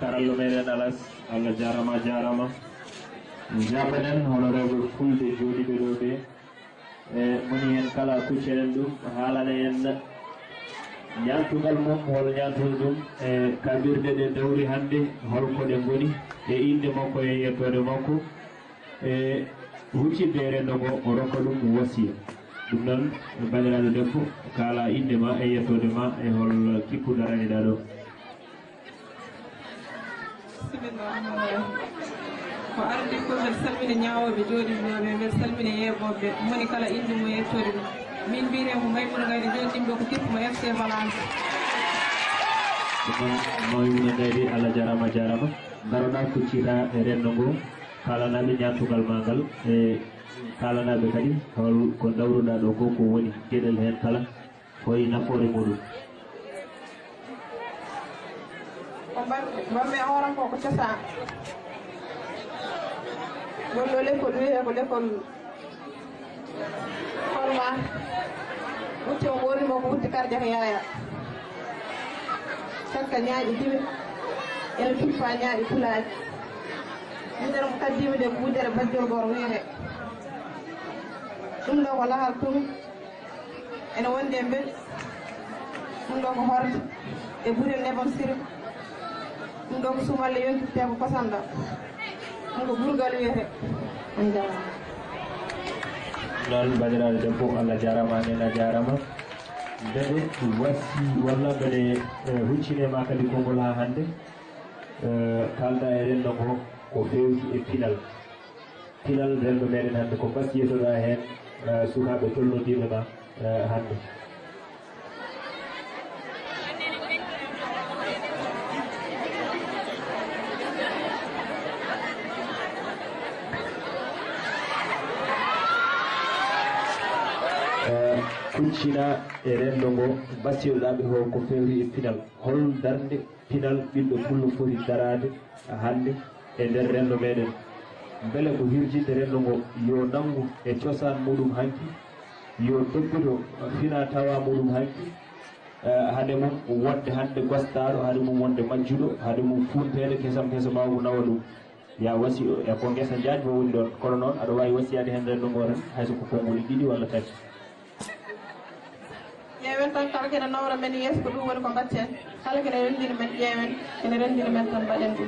Karallo meɗen Alas, Allah jarama, jarama. Jabanen honorable fulɓe jooɗiiɓe ɗo ɓe. E moni hen kala kuccenen ɗum, haalana en ñaantugal mum, hol ñaantude ɗum e kaɓirɗe ɗe dawri hannde, holko ɗe ngoni e innde makko e yettoode makko. E huccitde e renndo ngo, o rokka ɗum wasiya. Ɗum noon, banndiraaɗo debbo, kaala innde ma e yettoode ma e hol kippu daraniɗaa ɗo. Bismillah rahmani rahim. Ko ardi ko mbeɗa salmina ñaawooɓe jooɗiiɓe, mbeɗa salmina yeeɓooɓe, moni kala innde mum e yettoode mum. Min mbiyetee ko Maymuna Gayde, jooɗiiɗo ko kippu mo F C Valence. Ɗum noon, Maymuna Gayde, Allah jarama, jarama. Daroɗa kuccita e renndo ngo, kaalanaaɓe ñaantugal ma ngal, e kaalanaaɓe kadi hol ko dawruɗa ɗo ko, ko woni geɗel heen kala. Ko e nafoore muɗum. Ko mbar-, mbarmi e hooram ko, ko cosaan. Ngol ɗo lekkol wiyetee ko lekkol Kolma. Wutte o ɓoorni mo ko wutte karjata yaaya. Cakka ñaaƴi diwi. Ene tuppa ñaaƴi pulaaji. Wudere mo kaddiimi de ko wudere bajjol goro wiyetee. Ɗum ɗo ko lahal tun. Ene wondi e mbel. Ɗum ɗo ko horde e burel nebam siri. Ɗum ɗo ko sumalle yonkitte ko kosamɗam. Ɗum ko burgal wiyetee. On jarama. Noon, banndiraaɗo debbo, Allah jarama, nena jarama. Mbeɗe wasi walla mbeɗe, eh, huccine ma kadi konngol haa hannde. Eh, kalda e renndo ngo ko feewti e pinal. Pinal renndo meɗen hannde, ko basi yetoɗa heen, eh, sukaaɓe tolnodiiɓe ma, eh, hannde. Eh, kuccina e renndo ngo, basi yetoɗa ɓe ko, ko feewti e pinal. Hol darnde pinal ɓiɗɗo pullo foti daraade hannde e nder renndo meɗen? Mbele ko hirjinde renndo ngo yo nanngu e cosaan muɗum hanki, yo toppito fina tawa muɗum hanki, eh, hade mum wonde hannde gostaaɗo, hade mum wonde majjuɗo, hade mum funteede kesam kesa mawgu nawa ɗum. Ya wasi, e ko ngesa njaaj mo woni ɗon, kono noon aɗa waawi wasiyaade heen renndo ngo tan, hay so ko konnguli ɗiɗi walla tati. Ƴeewen tan, kala kene nawra men yeeso, ko ɗum woni ko mbaɗten. Kala kene renndini men, ƴeewen, kene renndini men tan, mbaɗen ɗum.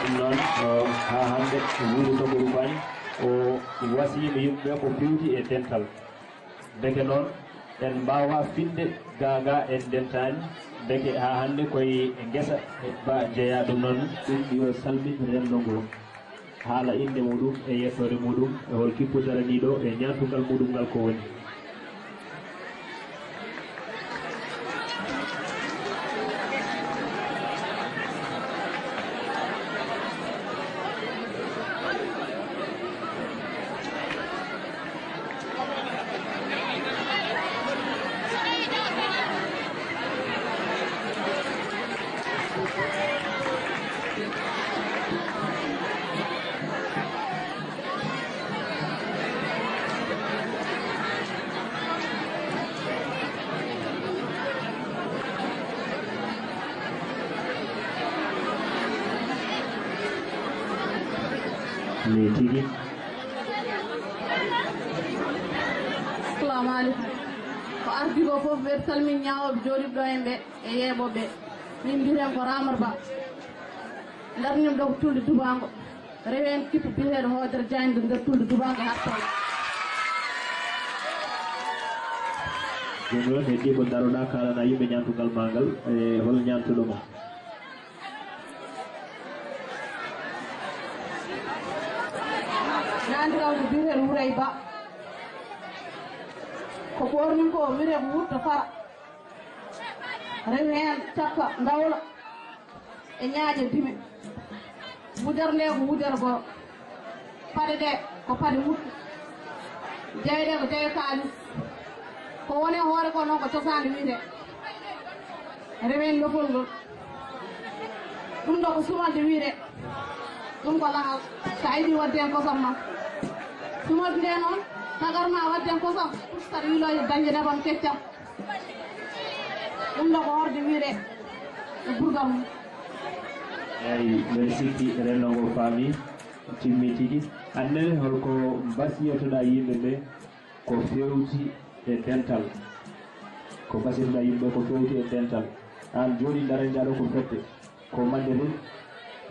Ɗum noon, o, haa hannde, wuuri Togo Rufani, o wasiima yimɓe ɓe ko feewti e dental. Ndeke noon, en mbaawa finde gaagaa en ndentaani, ndeke haa hannde koye ngesa ba jeyaa. Ɗum noon, ɗum yo salmin renndo ngo. Haala innde muɗum e yettoode muɗum, e hol kippu daraniiɗo e ñaantugal muɗum ngal ko woni. Ni tigi. Assalamu aleykum. Ko ardi ko fof, mbeɗa salmina ñaawooɓe jooɗiiɓe ɗo en ɓe e yeeɓooɓe. Min mbiyetee ko Ramata Ba. Darnimi ɗo ko Tulde Dubaango. Rewi heen kippu biyeteeɗo Hoodere Jaañ nder Tulde Dubaango e Hattooɓe. Jooni noon, heddii ko daroɗaa, kaalana yimɓe ñaantugal ma ngal, e hol ñaantuɗo mo? Ñaantugal ko biyeteeɗo Wurey Ba. Ko ɓoorni ko wiyetee ko wutto fara. Rewi heen cakka ndawla e ñaaƴe dime. Wudere nde ko wudere goo. Paɗe ɗe ko paɗe muɗɗe. Jawe ɗe ko jawe kaalis. Ko woni e hoore ko noon ko cosaande wiyetee. Rewi heen lofol ngol. Ɗum ɗo ko sumalde wiyetee. Ɗum ko lahal. So a yiɗi waɗde heen kosam ma. Sumalde nde noon, tagar ma waɗde heen kosam. Saɗa yiiloo dañde nebam keccam. Ɗum ɗo ko horde wiyetee e burgal mum. Eyi, mbeɗa sikki renndo ngo faami, timmi tigi. Aan nene, holko mbasiytoɗaa yimɓe ɓe ko feewti e dental? Ko mbasiytoɗaa yimɓe ɓe ko feewti e dental? Aan jooni ndaranɗaa ɗo ko fedde, ko mande ren,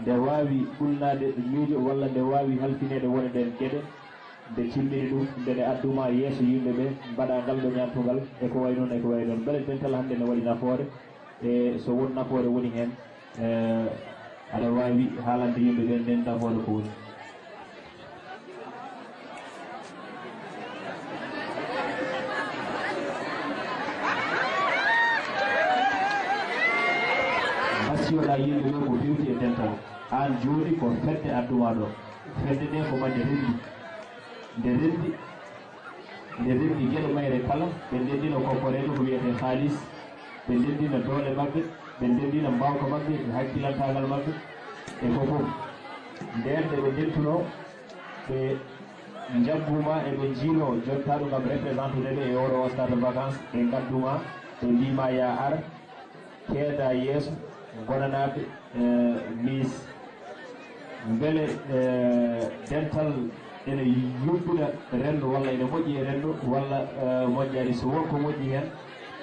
nde waawi ɓulnaade miijo walla nde waawi halfineede wone ɗeen geɗe, nde timmini ɗum, nde ɗe adduma yeeso yimɓe ɓe, mbaɗa ngal ɗo ñaamtugal, e ko wayi noon, e ko wayi noon. Mbele dental hannde ne waɗi nafoore? E so won nafoore woni heen, eh, aɗa waawi haalande yimɓe ɓe ndeen nafoore ko woni? Mbasiyoɗaa yimɓe ɓe ko feewti e dental. Aan jooni ko fedde adduma ɗo. Fedde nde ko mande renndi. Nde renndi Nde renndi geɗe mayre kala, ɓe ndenndina kokkoreejo ko wiyetee kaalis, ɓe ndenndina doole maɓɓe, ɓe ndenndina mbaawka maɓɓe, e hakkilantaagal maɓɓe, e ko fof. Ndeen nde ɓe ndentunoo, ɓe njaggu ma, eɓe njiiloo jottaaɗo ngam représentude ɓe e oɗo o stade de vacances, ɓe ngaddu ma, ɓe mbii ma yaa ar, keeda yeeso, ngonanaaɓe, eh, Miss. Mbele, eh, dental ene yuɓɓina renndo walla ene moƴƴi e renndo walla, eh, moƴƴaani? So won ko moƴƴi heen,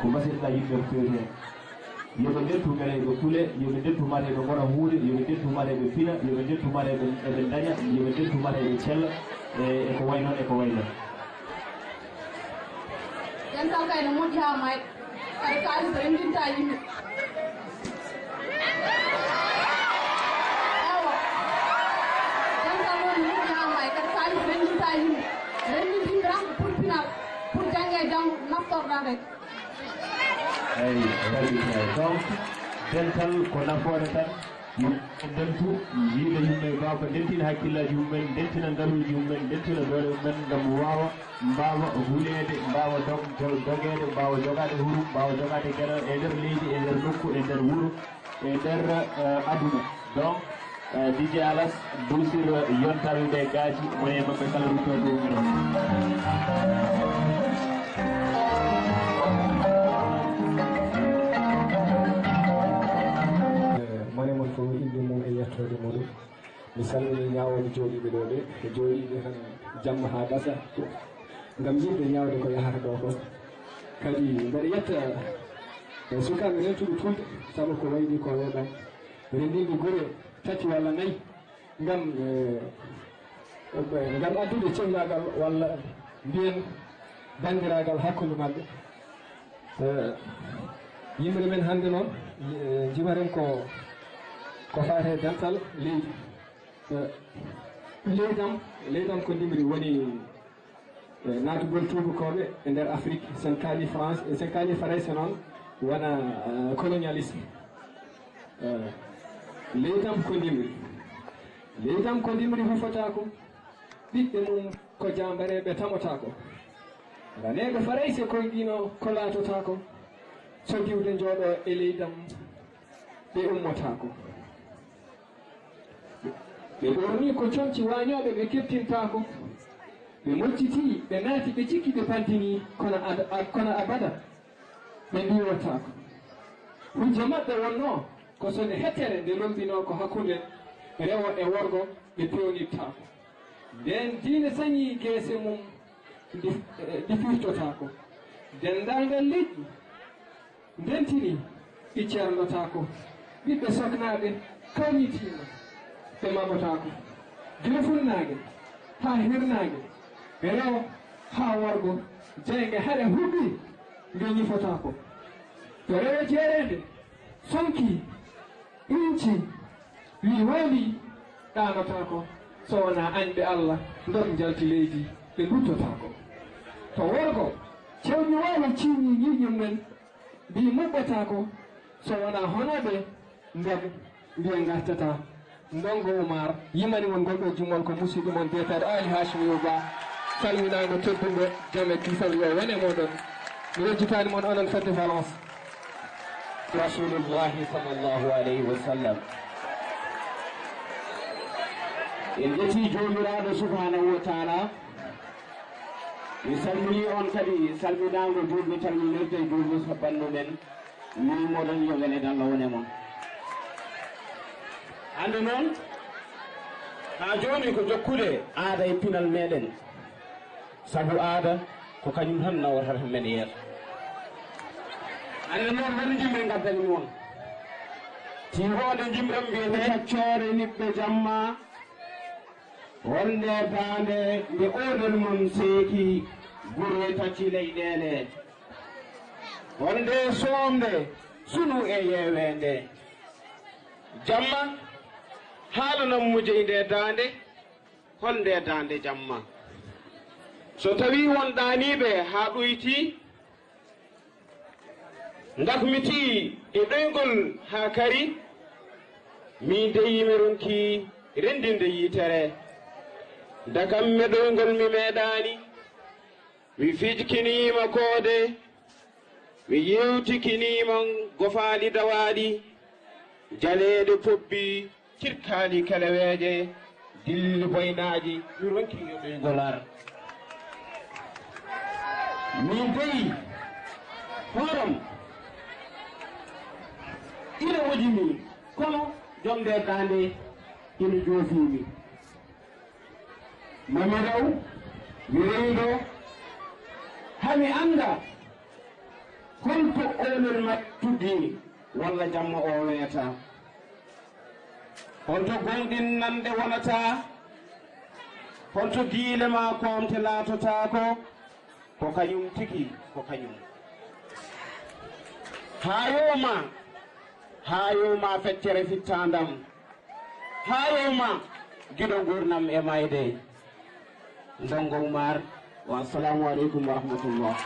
ko mbasiytoɗaa yimɓe ko feewti heen. Yo ɓe ndentu mbele ɓe kule, yo ɓe ndentu mate ɓe ngona huunde, yo ɓe ndentu mate ɓe pina, yo ɓe ndentu mate ɓe, ɓe ndaña, yo ɓe ndentu mate ɓe cella, e, e ko wayi noon, e ko wayi noon. Dental kay no moƴƴi haa maayde, kadi kaalis renndinta yimɓe. Ewa. Dental noon no moƴƴi haa maayde, kadi kaalis renndinta yimɓe. Renndintinta tan ko pour pinal, pour jannge e janngo naftorɗaa kadi. Eyi, tabitina. Donc, dental ko nafoore tan. Yimɓe ndentu, njiida yimɓe, mbaawa ko ndentina hakkillaaji mum'en, ndentina ngaluuji mum'en, ndentina doole mum'en, ngam waawa, mbaawa huleede, mbaawa dog-, dog-, dogeede, mbaawa jogaade hurum, mbaawa jogaade geɗal e nder leydi, e nder nokku, e nder wuro, e nder, eh, aduna. Donc, eh, D J Alas, duusir yontal nde gaaji, mo e maɓɓe kala rutto dow miro. Mone mon fof innde mum e yettoode muɗum. Mi salminii ñaawooɓe jooɗiiɓe ɗo ɓe, ɓe jooɗiiɓe tan jamma haa gasa, ngam yiɗde ñaawde ko yahata ɗo ko. Kadi mbeɗa yetta, eh, sukaaɓe rentuɓe tulde, sabu ko wayi ni ko weeɓan. Renndinde gure tati walla nayi, ngam, eh, ngam addude cellaagal walla mbiyen banndiraagal hakkunde maɓɓe. Eh, yimre men hannde noon, eh, njimaren ko, ko faati e dental leydi. Eh, leydam, leydam ko ndimri woni, eh, naatugol tuubakooɓe e nder Afrik, sen kaali France, sen kaali Farayse noon, wona, eh, colonialisme. Eh, leydam ko ndimri. Leydam ko ndimri hufotaako. Ɓiɓɓe mum ko jaambareeɓe tamotaako. Raneeɓe Farayse koyɗino ko laatotaako. So diwde njooɗo e leydam, ɓe ummotaako. Ɓe ɓorni ko comci waañooɓe, ɓe keptintaako. Ɓe moccitii, ɓe naati, ɓe cikki, ɓe pantinii, kono ad-, a-, kono abada ɓe ndiiwotaako. Hujja maɓɓe wonnoo ko so nde hettere nde lombinoo ko hakkunde rewo e worgo, ɓe peewnittaako. Ndeen diine sañii geese mum ndi, ndi firtotaako. Denndaangal leƴƴi ndentini ɗi ceernotaako. Ɓiɓɓe soknaaɓe kawnitiima, ɓe maɓotaako. Gila funnaange haa hirnaange, rewo haa worgo, jeynge hare huɓɓi, nge ñifotaako. To rewo jeereende sonkii, inci, wi wali, ɗaanotaako, so wonaa añɓe Allah, ndon njalti leydi, ɓe nduttotaako. To worgo, cewñi waalo ciiñi ñiiñum men, mbi muɓɓataako, so wonaa honooɓe, ndem mbiya ngartata. Ndongo Umar, yimani mon ngol ɗo jumol ko musidɗo mon, Beeteeɗo Aali Haashim Yo Ba, salminaango teddungo, jam e kisal yo wone mooɗon. Mi yejjitaani mon onon fedde Valence. Rasulullahi sallallahu alayhi wa sallam. En njetti Joomiraaɗo subhanahu wa taala. Mi salminii on kadi salminaango juulɓe calminirde e juulɓe sabbanno men. Mi moɗon yo weleede Allah wone mon. Hannde noon, haa jooni ko jokkude aada e pinal meeɗen. Sabu aada ko kañum tan nawata men yeeso. Hannde noon, woni jimɓe ngaddani mi on. Tiihoonde jimɓe mbiyetee Taccoore Niɓɓe Jamma. Wonde daande nde oolel mon seeki gure tati leyɗeele. Wonde soomde sunu e yeeweende. Jamma, haalanam mo jeyi nde daande, hol nde daande jamma? So tawii won ɗaaniiɓe haa ɗoyti, ngakmitii e ɗoyngol haa kari, miin dey mi ronki renndinde yitere. Ndakam-mi ɗoyngol mi meeɗaani, mi fijkiniima koode, mi yeewtikiniima gofaaɗi dawaaɗi, jaleeɗe pobbi, cirkaali keleweeje, dilli boynaaji, mi ronki yoɓeygol ar. Min dey, hooram ina wojimi, kono jom nde daande ina joofimi. Mami rew, mi rewdo, hami annda holto oolel ma tuddi walla jamma o weeta. Holto gonɗinande wonata? Holto giile ma koomte laatotaako? Ko kañum tigi, ko kañum. Haa yowma, haa yowma feccere fittaandam. Haa yowma giɗo nguurndam e mayde. Ndongo Umar, wa assalamu aleykum wa rahmatullah.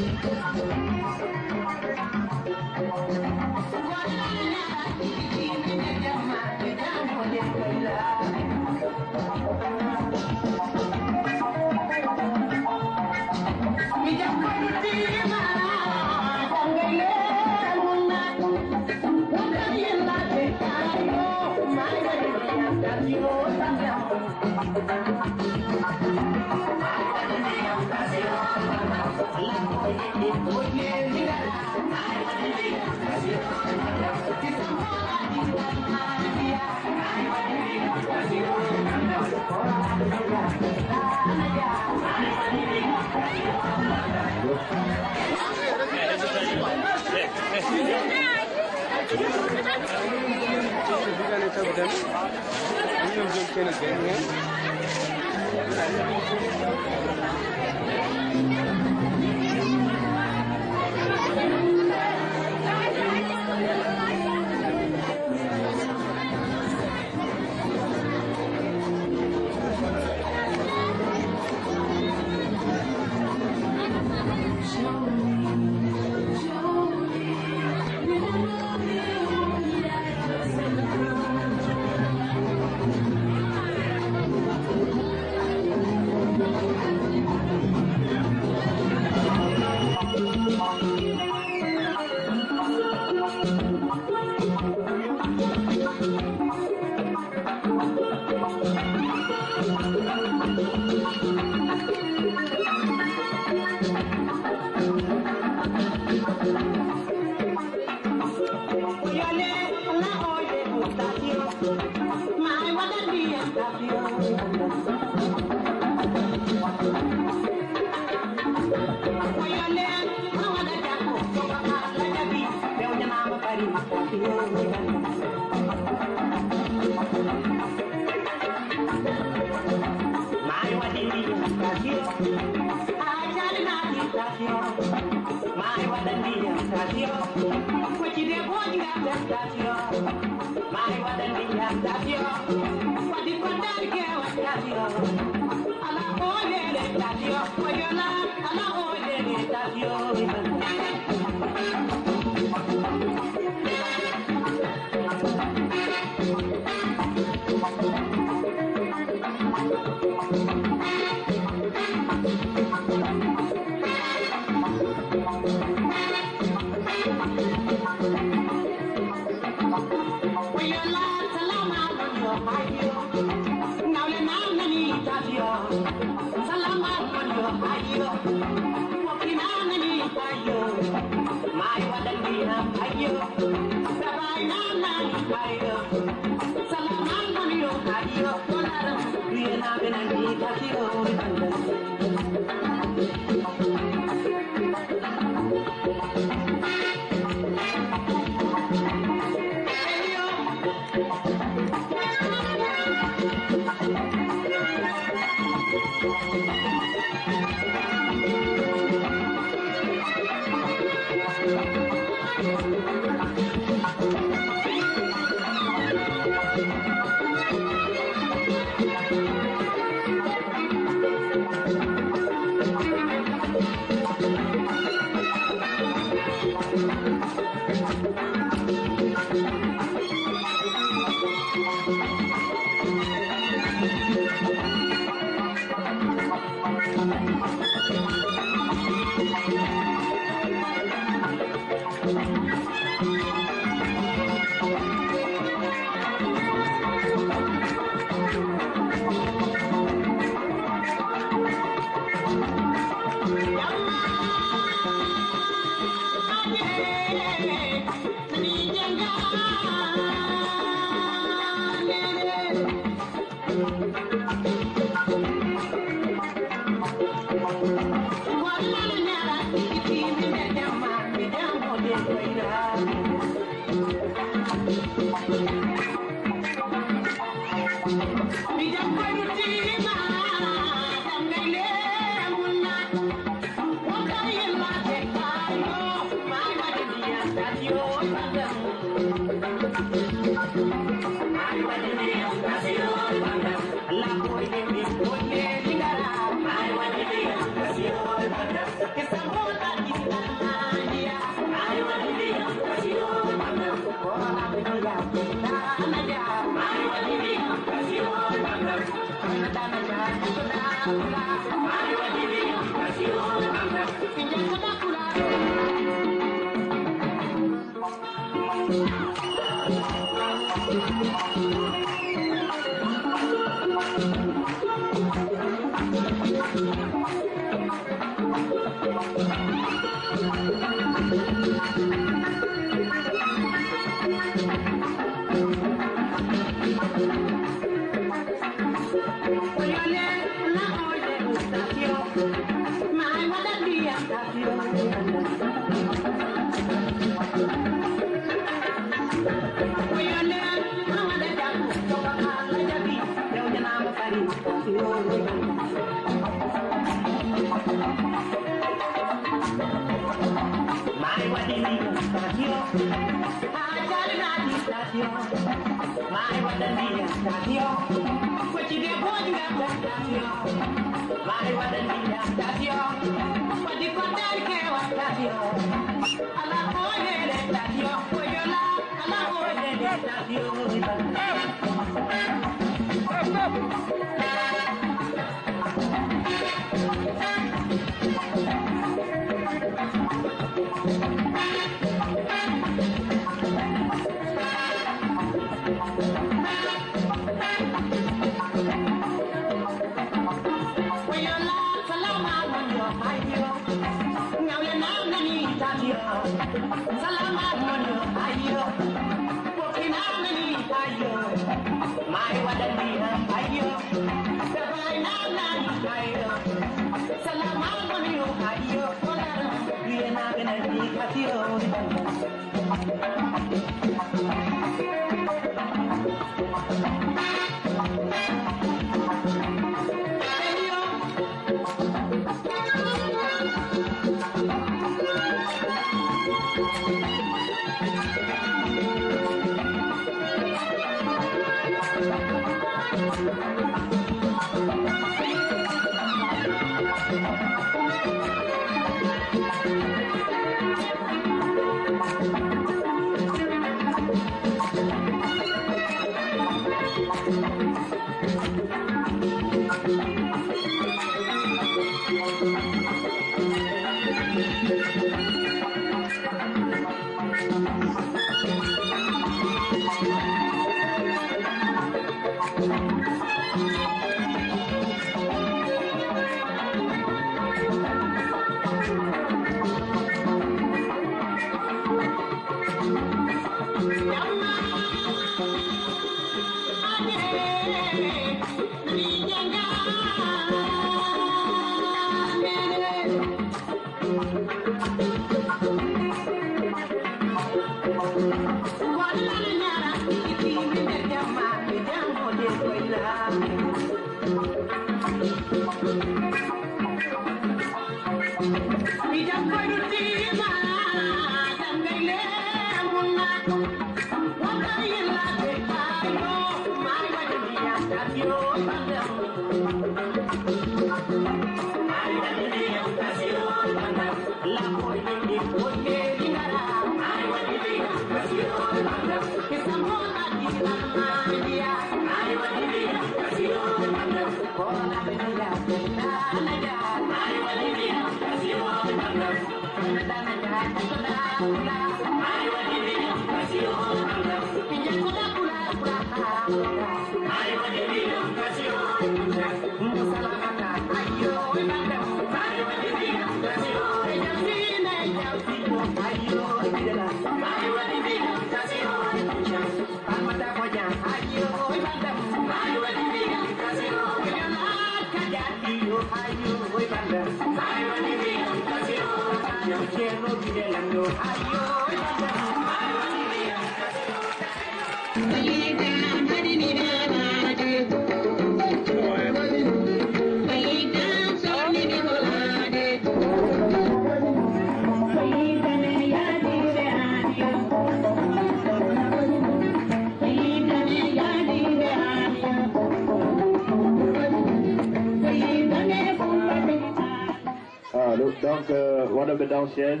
Ah, ɗum, donc, euh, waɗoɓe daw chaise,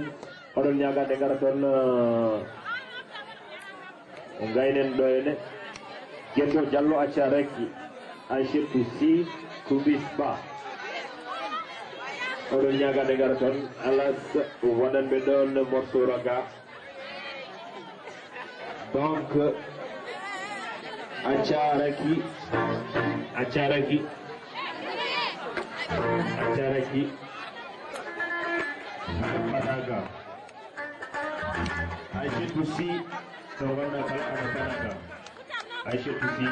oɗon ñaagaade ngara toon, euh, ngaynen ɗo ene. Geto Diallo acca rakki, Aïssatou Sy, Kumbis Ba. Oɗon ñaagaade ngara toon, alas, waɗanɓe ɗoon morceau raga. Donc, a jaraki, a jaraki, a jaraki. Fataga. Aïssatou Sy, to wonno kala ana fataga. Aïssatou Sy.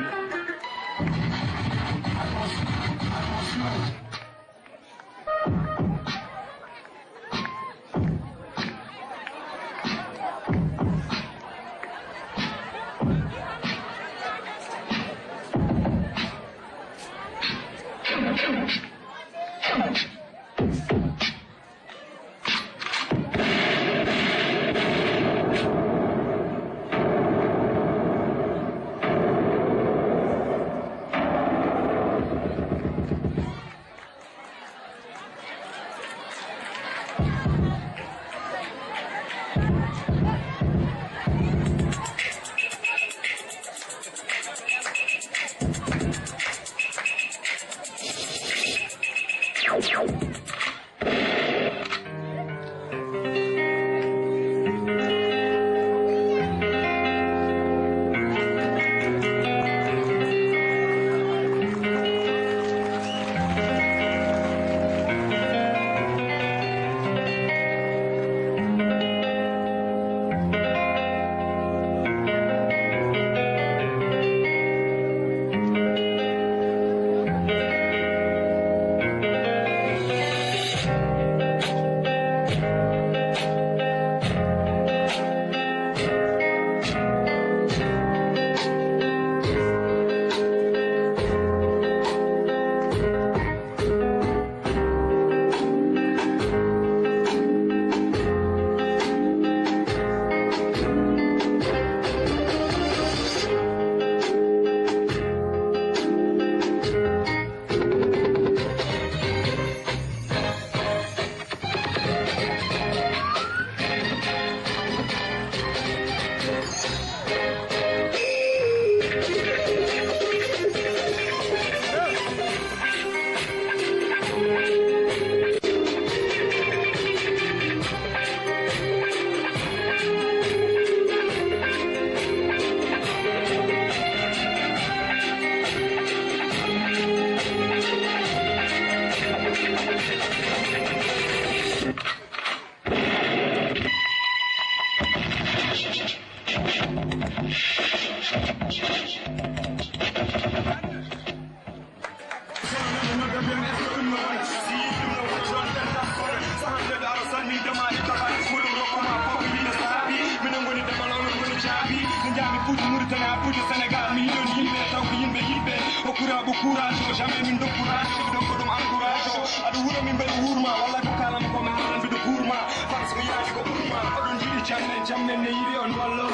Ɓo courage o, jamais min do courage o, ɗum ko ɗum encourage o. Aɗa wuro min mbeɗa wurma, walla ko kalama ko mi haalan mbiɗo guurma. Parce que yaaki ko ɓurma, oɗon jiɗi jammen, jammen ne yiɗi on wallo.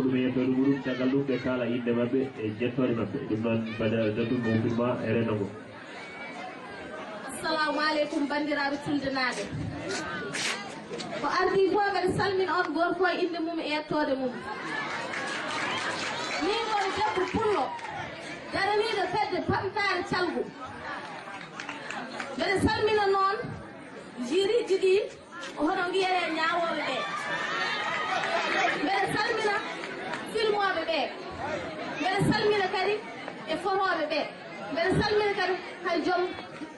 Ɗum e yettoode muɗum, caggal ɗum ɓe kaala innde maɓɓe e jettoode maɓɓe. Ɗum noon, mbaɗa datu mo firma e renndo ngo. Assalamu aleykum, banndiraaɓe tulde naaɓe. Ko ardii fof, mbeɗa salmina on gooto fof e innde mum e yettoode mum. Min ko mi debbo pullo, daraniiɗo fedde Ɓamtaare Calgu. Mbeɗa salmina noon jiriiji ɗi, hono mbiyetee ñaawooɓe ɓe. Mbeɗa salmina filmooɓe ɓe. Mbeɗa salmina kadi e fotooɓe ɓe. Mbeɗa salmina kadi hay joom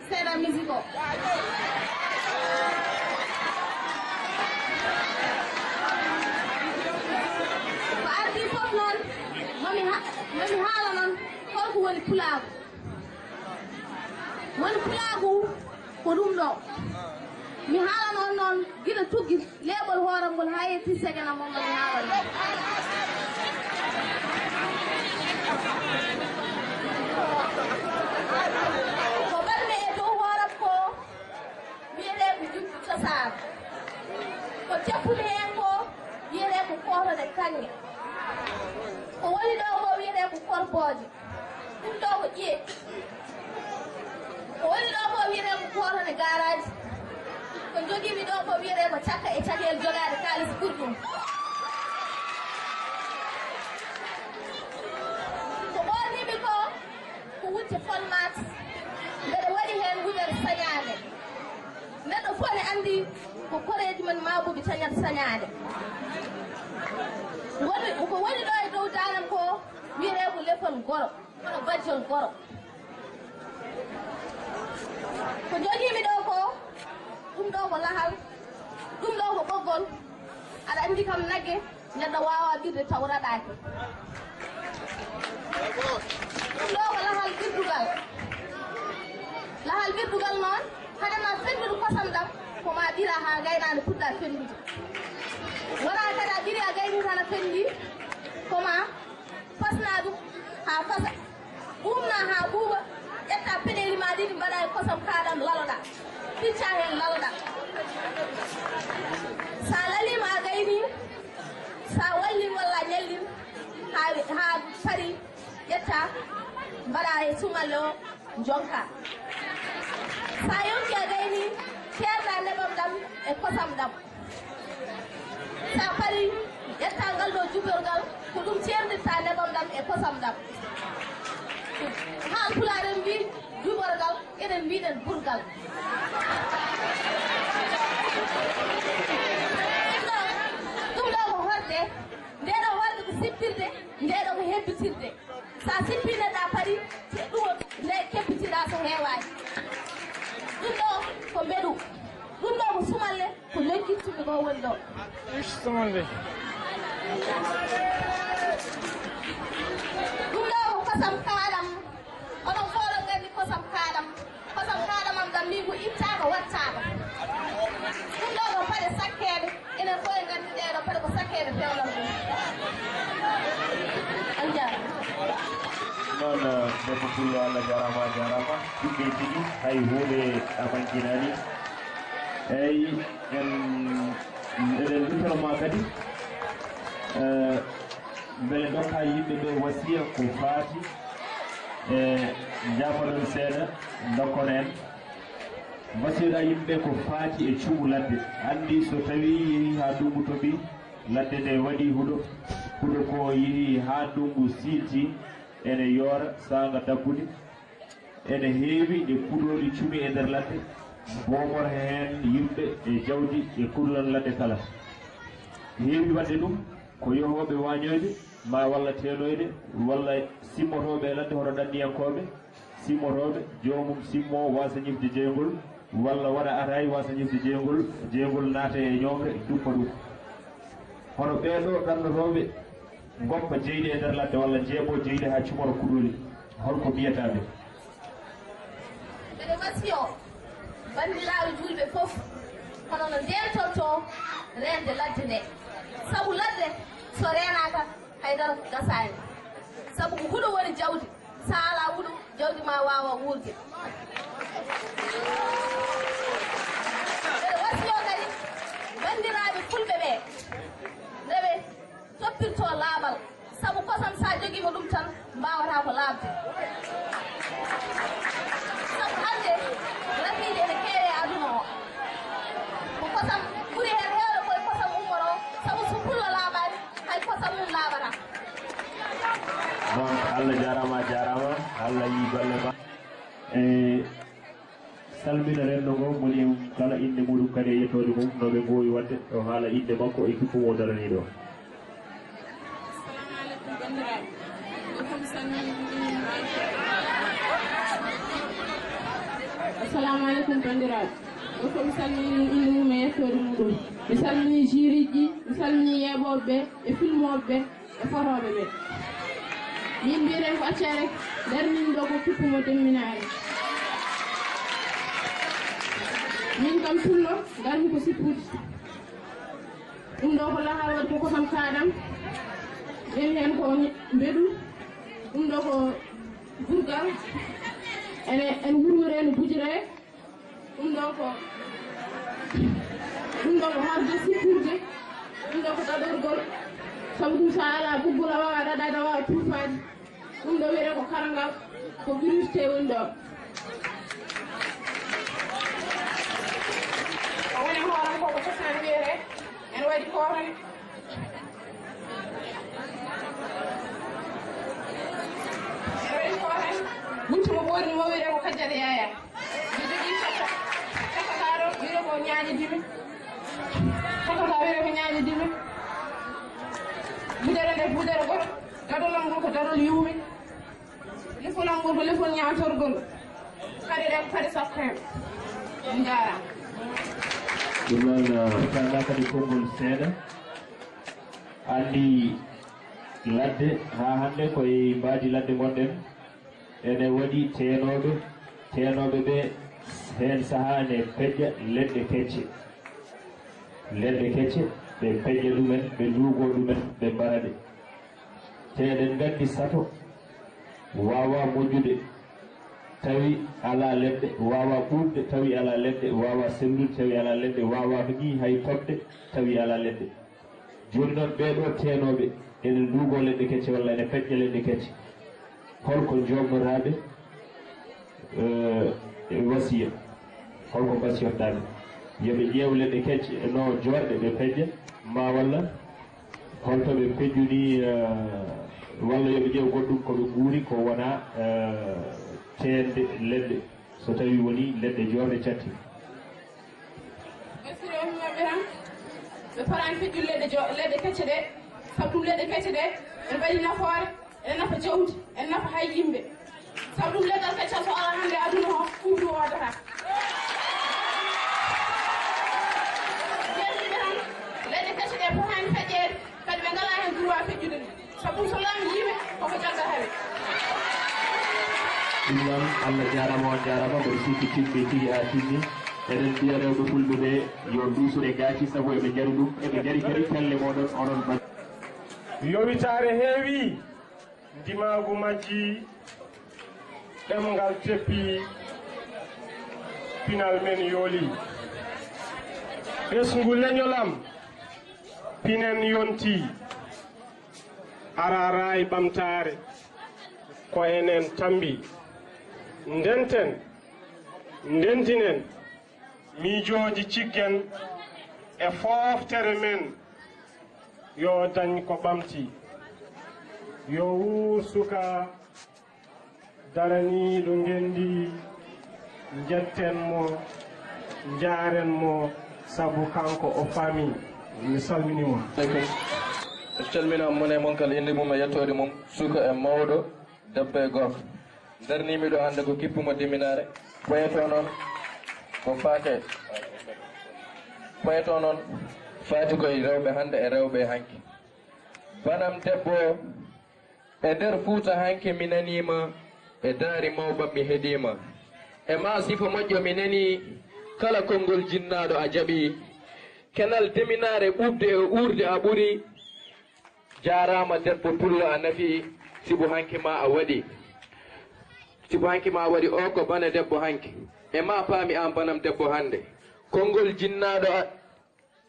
seeɗa musique o. Ko ardii fof noon, momi ha-, momi haala noon, holko woni pulaagu. Woni pulaagu ko ɗum ɗo. Mi haalano on noon gila tuggi leeɓol hooram ngol haa yetti segena mo mi haalano. Ko mbaɗmi e dow hooram ko wiyetee ko jubbi cosaan. Ko teppumi heen ko wiyetee ko kootone kaŋŋe. Ko woni ɗo ko wiyetee ko korbooje. Ɗum ɗo ko ƴiye. Ko woni ɗo ko wiyetee ko kootone garage. Ko jogiimi ɗo ko wiyetee ko cakka e cakeel jogaade kaalis ɓuri ɗum. Ko ɓoorniimi ko, ko wujje folmaat. Mbeɗa waɗi heen wujere sañaande. Neɗɗo fof ne anndi ko koreeji men maabooɓe cañata sañaande. Woni, ko woni ɗo e dow daanam ko wiyetee ko lefol goro, kono bajjol goro. Ko jogiimi ɗo ko, ɗum ɗo ko lahal, ɗum ɗo ko ɓoggol. Aɗa anndi kam nagge, neɗɗo waawaa ɓirde taw raɗaaki. Ɗum ɗo ko lahal ɓirdugal. Lahal ɓirdugal noon, hade ma fenndude kosam ɗam, ko ma ɓira haa ngaynaande puɗɗa fenndude. Wonaa kadi a ɓiri a gayni tan a fenndi, ko ma pasna ɗum haa fasa. Ɓuuɓna haa ɓuuɓa, ƴetta peɗeeli ma ɗiɗi mbaɗa e kosam kaaɗam laloɗa. Picca heen laloɗa. Sa laliima a gayni, sa wallin walla a ñallin, haa, haa fari, ƴetta mbaɗa e sumalle o, jonka. Sa yonki a gayni, keerɗa nebam ɗam e kosam ɗam. Sa parii, ƴetta ngal ɗo juborgal, ko ɗum ceerndirta nebam ɗam e kosam ɗam. Haalpulaar en mbii, juborgal, enen mbiɗen burgal. Ɗum ɗo, ɗum ɗo ko horde, nde ɗo horde ko sippirde, nde ɗo ko hebbitirde. Sa sippi neɗɗo a parii, ɗum o nde kebbitiɗa so heewaani. Ɗum ɗo ko mbeɗu. Ɗum ɗo ko sumalle, ko lekki tumi ko woni ɗo. Ish, sumalle. Ɗum ɗo ko kosam kaaɗam. Onon fof oɗon nganndi kosam kaaɗam. Kosam kaaɗam am ɗam min ko ittaaka wattaaka. Ɗum ɗo ko paɗe sakkeeɓe. Enen fof en nganndi ɗee ɗo paɗe ko sakkeeɓe pewlata ɗum. On jaaraama. Noon, eh, debbo pullo, Allah jaaraama, a jaaraama. Ɗum ɗe tigi, hay huunde a mankinaani. Eyi, en, eɗen luttoro ma kadi. Eh, mbele ndokka yimɓe ɓe wasiya ko faati e njaafoɗon seeɗa, ndokkon en. Mbasiyoɗa yimɓe ko faati e cuumu ladde. Anndi so tawii yehii haa ndunngu toɓi, ladde nde waɗii huɗo, huɗo ko yehii haa ndunngu siiltii, ene yoora saanga daggude. Ene heewi e kuɗooɗi cumi e nder ladde, boomor heen yimɓe e jawdi e kuɗolan ladde kala. Heewi waɗde ɗum ko yohooɓe waañoyde, ma walla teenoyde, walla simmotooɓe e ladde hono ɗanniyankooɓe, simmotooɓe, joomum simmoo waasa ñifde jeyngol, walla waɗa ataay waasa ñifde jeyngol, jeyngol naata e ñoomre, duppa ɗum. Hono ɓee ɗoo ɗannotooɓe ngoppa jeyde e nder ladde walla njeeɓoo jeyde haa cumora kuɗooli, holko mbiyataa ɓe? Mbeɗa wasiyo banndiraaɓe juulɓe fof, hono no ndeentortoo reende ladde nde. Sabu ladde, so reenaaka, haydara gasaani. Sabu ko huɗo woni jawdi. Sa alaa huɗo, jawdi ma waawa wuurde. Mbeɗa wasiyo kadi banndiraaɓe fulɓe ɓe, nde ɓe toppirtoo Laaɓal. Sabu kosam, so a jogiima ɗum tan, mbaawataa ko laaɓde. Sabu hannde, rafiiji ene keewi e aduna o. Ko kosam ɓuri heen heewde, ko e kosam ummoroo, sabu so pullo laaɓaani, hay kosam mum laaɓataa. Donc, Allah jaaraama, a jaaraama, Allah yii golle ma. E, salmina renndo ngo, moni kala innde muɗum kadi e yettoode mum, no ɓe mboowi waɗde, o haala innde makko e kippu mo o daranii ɗo. Assalamu alaikum, bandiraɓe. Assalamu alaikum, bandiraɓe. Ɗo fof mi salmini inde mum e yettoode muɗum. Mi salmini jury ji, mi salmini yeeɓooɓe ɓe e filmooɓe ɓe e fotooɓe ɓe. Min mbiyeɗen ko Accere, darnin ɗo ko kippu mo demminaare. Min kam pullo, ngarmi ko sippude. Ɗum ɗo ko lahal waɗi ko kosam kaɗam. Ɓen heen ko mbeɗu. Ɗum ɗo ko gurgal. Ene, en wurwure, no bujire. Ɗum ɗo ko, ɗum ɗo ko harde sippirde. Ɗum ɗo ko ɗaɗorgol. Sabu ɗum so a alaa ɓoggol a waawaa ɗaɗaade, a waawaa tuufaade. Ɗum ɗo wiyetee ko karangal, ko virus tee woni ɗo. O woni hooram ko ko cosaan wiyetee, ene waɗi koorane. Ene waɗi koorane. Gunti mo ɓoorni mo wiyetee ko kajjata yaayaa. Mi jogii caka, caka kaa ɗo wiyetee ko ñaaƴe dimi. Caka kaa wiyetee ko ñaaƴe dimi. Budere nde budere goto. Dadol am ngol ko dadol yuumi. Lefol am ngol ko lefol ñaatorgol. Kadi ɗen kadi sappo en. On njaaraama. Ɗum noon, eh, tawna kadi konngol seeɗa. Anndi ladde, haa hannde ko e mbaadi ladde ngonɗen. Ene waɗi teenooɓe, teenooɓe ɓe heen sahaa ene pejja leɗɗe kecce. Leɗɗe kecce, ɓe pejja ɗumen, ɓe nduugoo ɗumen, ɓe mbara ɗe. Te eɗen nganndi sato waawaa moƴƴude tawi alaa leɗɗe, waawaa ɓuuɓde tawi alaa leɗɗe, waawaa sellude tawi alaa leɗɗe, waawaa ko nii hay toɓde tawi alaa leɗɗe. Jooni noon, ɓee ɗoo teenooɓe ene nduugoo leɗɗe kecce walla ene peƴƴa leɗɗe kecce. Hol ko njoɓnotaa ɓe, eh, e wasiya? Hol ko mbasiyonɗaa ɓe? Yo ɓe ƴeew leɗɗe kecce no joorɗe ɓe peƴƴa, ma walla hol to ɓe peƴƴuni, eh, walla yo ɓe ƴeew goɗɗum ko ɓe nguuri ko wonaa, eh, teeŋde leɗɗe, so tawii wonii leɗɗe joorɗe catti? Ɓe sirooɓe maɓɓe tan, ɓe potaani feƴƴude leɗɗe jo-, leɗɗe kecce ɗe, sabu ɗum leɗɗe kecce ɗe, ene mbaɗi nafoore, ene nafa jawdi, ene nafa hay yimɓe. Sabu ɗum leggal keccal so alaa hannde aduna o, ɗum ɗum waɗata. Ɓe sirooɓe tan, leɗɗe kecce ɗe potaani feƴƴeede, kadi ɓe ngalaa heen droit feƴƴude ɗum. Sabu so laamu yiiɓe, koko jaggatare. Ɗum noon, Allah jaaraama, on jaaraama, mboɗo sikki timmi tigi haa timmi. Eɗen mbiya rewɓe fulɓe ɓe yo nduusure gaaci, sabu eɓe njari ɗum, eɓe njari kadi pelle mooɗon, onon banndiraaɓe. Yowitaare heewi, ndimaagu majji, ɗemngal teppi, pinal men yooli. Ɓesngu leñol am, pinen yonti. Araaraay ɓamtaare ko enen tambi. Ndenten, ndentinen miijooji ciggen e fooftere men, yo dañ ko ɓamti. Yo wuur suka daraniiɗo ngenndi, njetten mo, njaaren mo, sabu kanko o faami. Mi salminii mon. Aleykum. En calminii mon e mon kala innde mum e yettoode mum, suka e mawɗo, debbo e gorko. Darniimi ɗo hannde ko kippu mo Deminaare. Poyeto noon ko faate, poyeto noon faati ko e rewɓe hannde e rewɓe hanki. Banam debbo o, e nder Fuuta hanki mi naniima, e daari mawɓam mi heɗiima. E maa sifa moƴƴo mi nanii, kala konngol jinnaaɗo a jaɓii. Kenal Deminaare ɓuuɓde e uurde a ɓuri. Jaaraama debbo pullo a nafii, sibu hanki ma a waɗi. Sibu hanki ma a waɗi o ko bane debbo hanki. E maa paami aan banam debbo hannde. Konngol jinnaaɗo a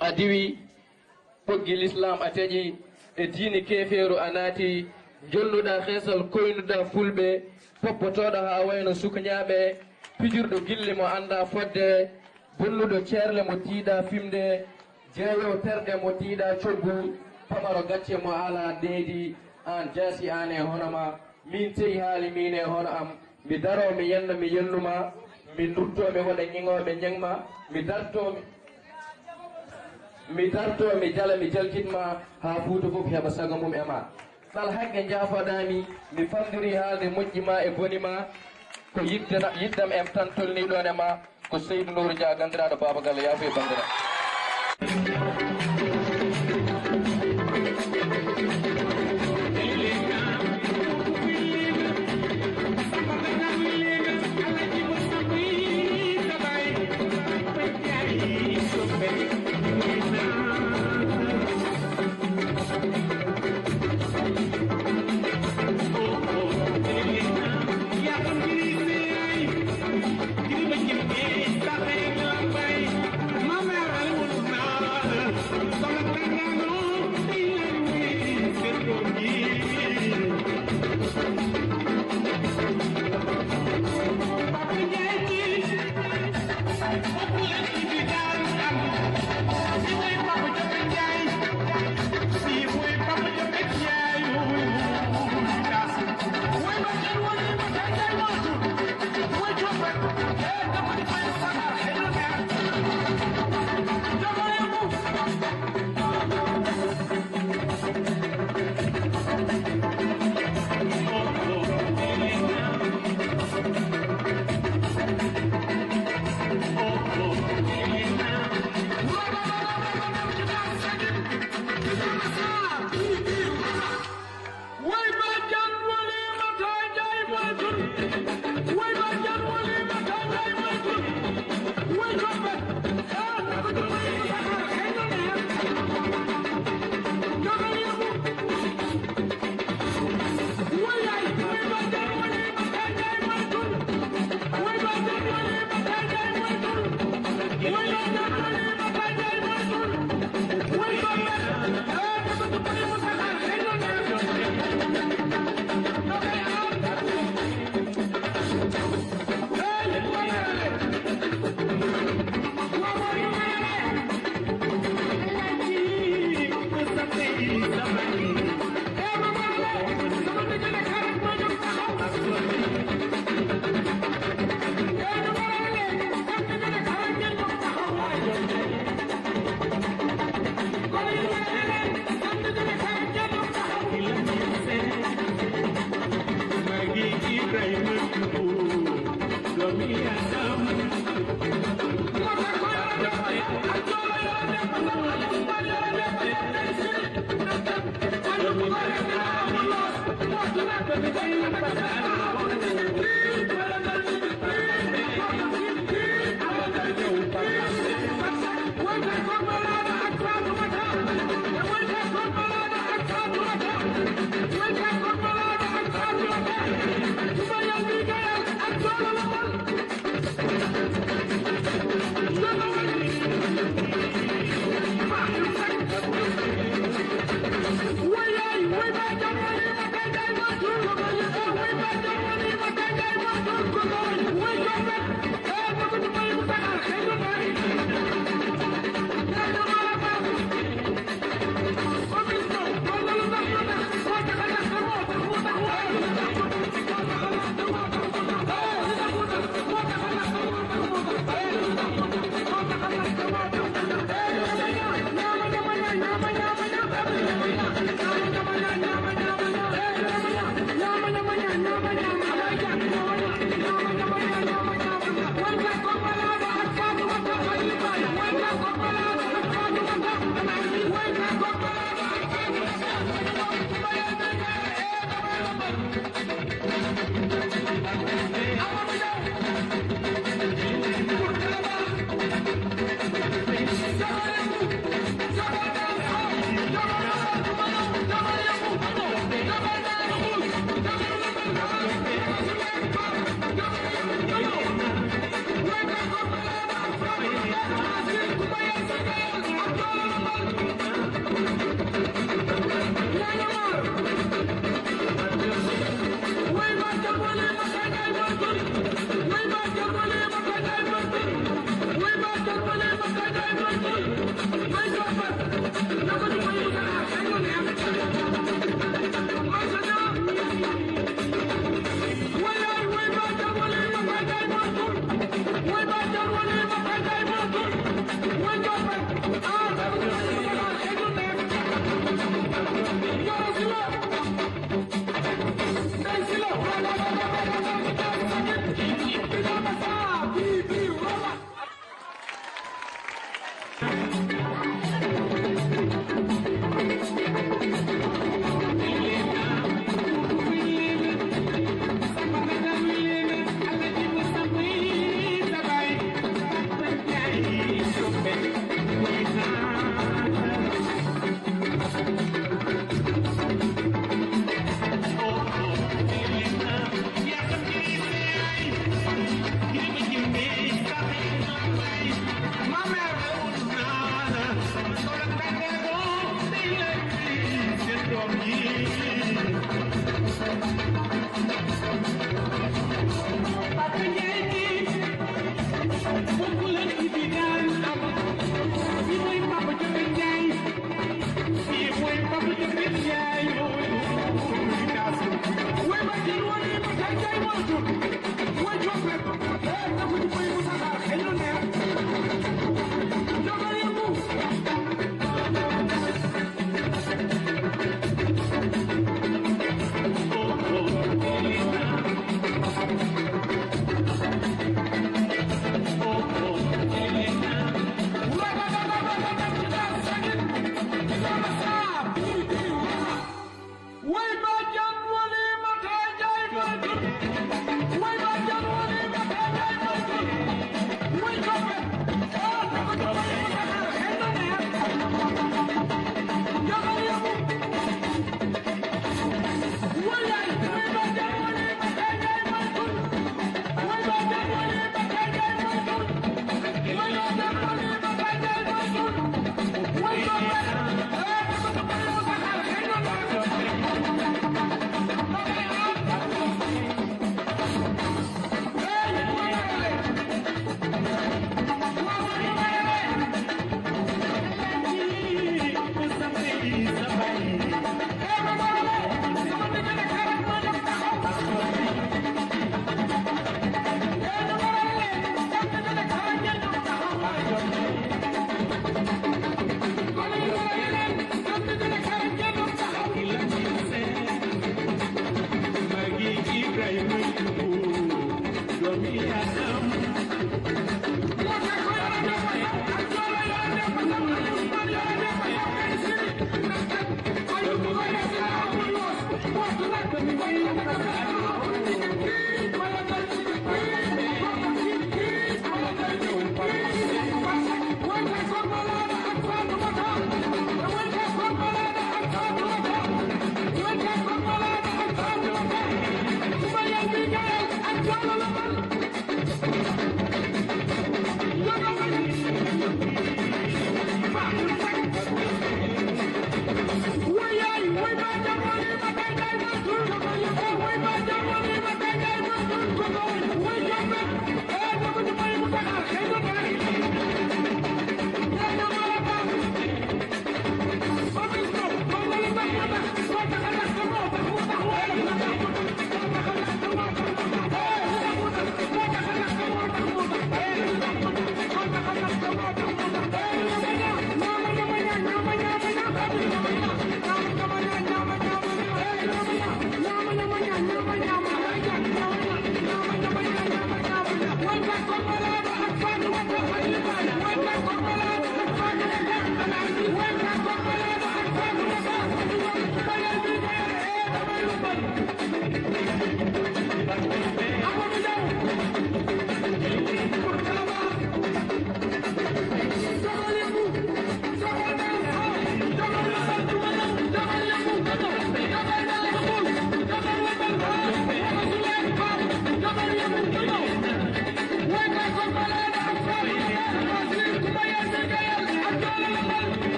a diwi, ɓoggi lislaam a taƴi, E diini keefeeru a naati, jolnuɗaa xeesal koynuɗaa fulɓe, poppotooɗo haa wayno sukñaaɓe, pijirɗo gilli mo anndaa fodde, bonnuɗo ceerle mo tiiɗaa fimde, jeeyo terɗe mo tiiɗaa coggu, pamaro gacce mo alaa ndeedi, aan jaasi aan e hono ma, miin tey haali miin e hono am, mi daroo mi yenna mi yennuma, mi duttoo mi waɗa ñiŋooɓe ñeŋma, mi dartoo mi. Mi darto, mi jala, mi jaljitma, haa Fuuta fof heɓa sago mum e ma. Sal haqqe njaafoɗaami, mi famdiri haalde moƴƴi ma e boni ma, ko yiɗde na-, yiɗdam em tan tolni ɗoon e ma, ko Seydou Nourou Dia, ganndiraaɗo Baaba Galle, yaafo e banndiraaɓe.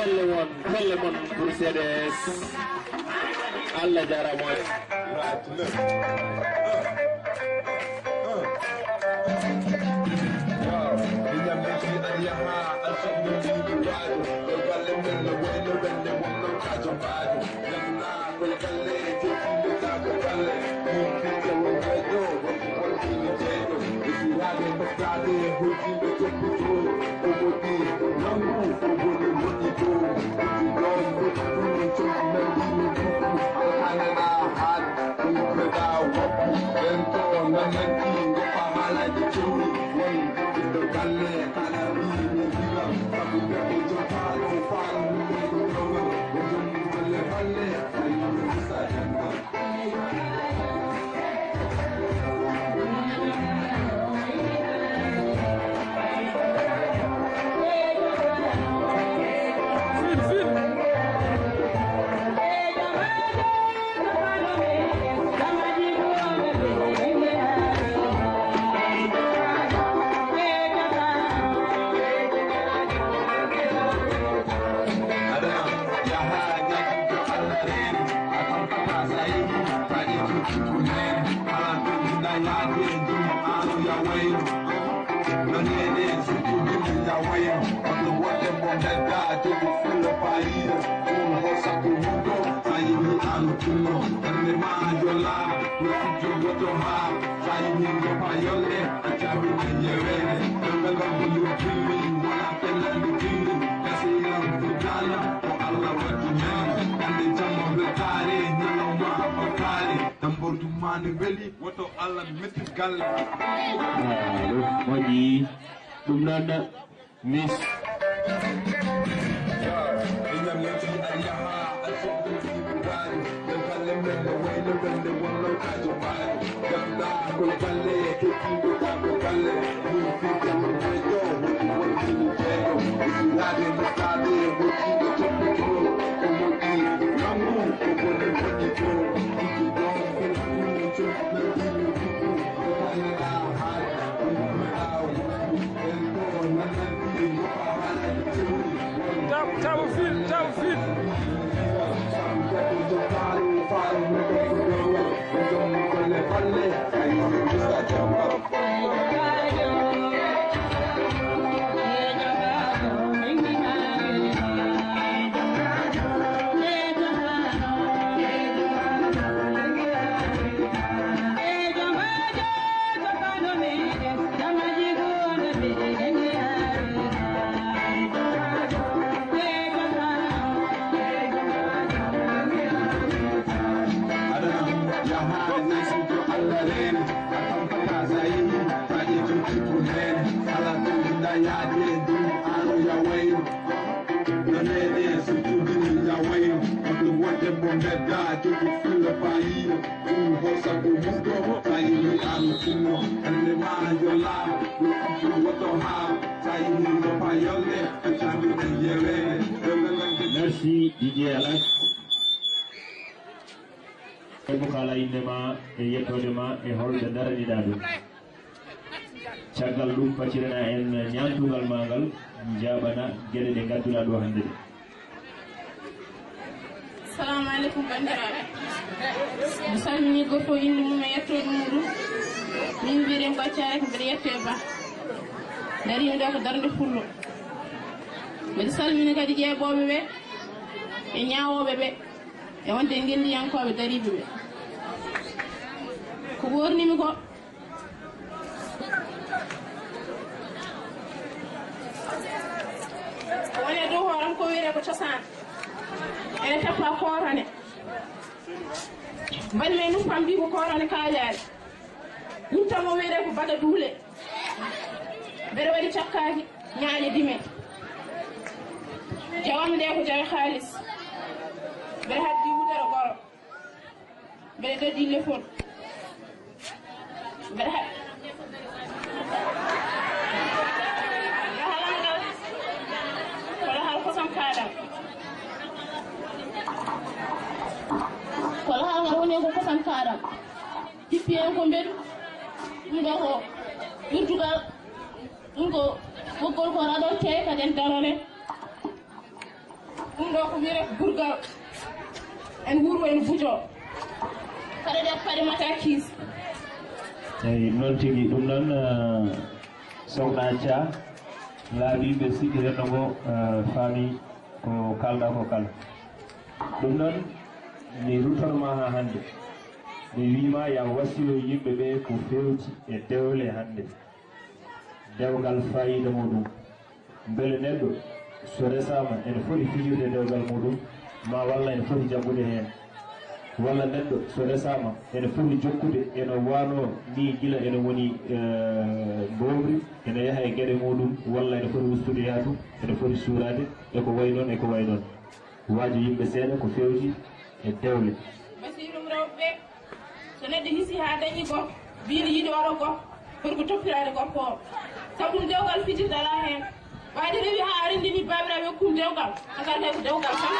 Pelle mon, pelle mon pour C D S. Allah jarama. Tambour du mani weli woto Allah mettit galle. Ah, ɗum moƴƴi. Ɗum noon, Miss. Tabu, tabu fil, tabu fil. Merci, Didier Alas. Ebo kala innde ma e yettoode ma e holto daraniɗaa ɗum. Caggal ɗum, paccirana en ñaantugal ma ngal, njaaɓana geɗe ɗe ngadduɗaa ɗo hannde ɗe. Assalamu aleykum, banndiraaɓe. Mi salmini gooto fof innde mum e yettoode muɗum. Min mbiyetee Baccaare, ko mbiɗa yettee Ba. Dariimi ɗo ko darnde Fullo. Mbiɗa salmini kadi ƴeeɓooɓe ɓe e ñaawooɓe ɓe e wonde ngenndiyankooɓe dariiɓe ɓe. Ko ɓoornimi ko, woni e dow hooram ko wiyetee ko cosaan. Ene tappa koorane. Mbaɗmi e nuppam mbi ko koorane kaajaari. Wuttam o wiyetee ko baga duule. Mbeɗa waɗi cakkaaki ñaaƴe dime. Jawam nde ko jawe haalis. Mbeɗa haddi wudere goro. Mbeɗa dadi lefol. Mbeɗa ha-, mbeɗa halal ngal. Ko lahal kosam kaɗam. Ko lahal ngal woni ko kosam kaɗam. Hippi en ko mbeɗu. Ɗum ɗo ko ɓurtugal. Ɗum ko ɓoggol ko raɗote kadi en darore. Ɗum ɗo ko wiyetee burgal. En wuuro en bujo. Kala ɗe paɗe mata kiis. Eyi, noon tigi. Ɗum noon, eh, Sokhna Thia, laaɓi ɓe sikki renndo ngo, eh, faami ko kaalɗaa ko kala. Ɗum noon, mi ruttono ma haa hannde. Mi wii ma, yaa wasiyo yimɓe ɓe ko feewti e dewle hannde. Dewgal faayiida muɗum. Mbele neɗɗo so resaama ene foti fijirde dewgal muɗum, ma walla ene foti jaggude heen? Walla neɗɗo so resaama ene foti jokkude eno wano ni gila ene woni, eh, mboowri, ene yaha e geɗe muɗum, walla ene foti ustude yaadu, ene foti suuraade, e ko wayi noon, e ko wayi noon. Waajo yimɓe seeɗa ko feewti e dewle. Basiirum rewɓe, so neɗɗo hisi haa dañi gorko, biiɗo yiɗi oɗo gorko, foti ko toppiraade gorko o. Sabu ɗum dewgal fijirde alaa heen. Waade rewi haa a renndini baabiraaɓe kum dewgal, hagal kay ko dewgal tan.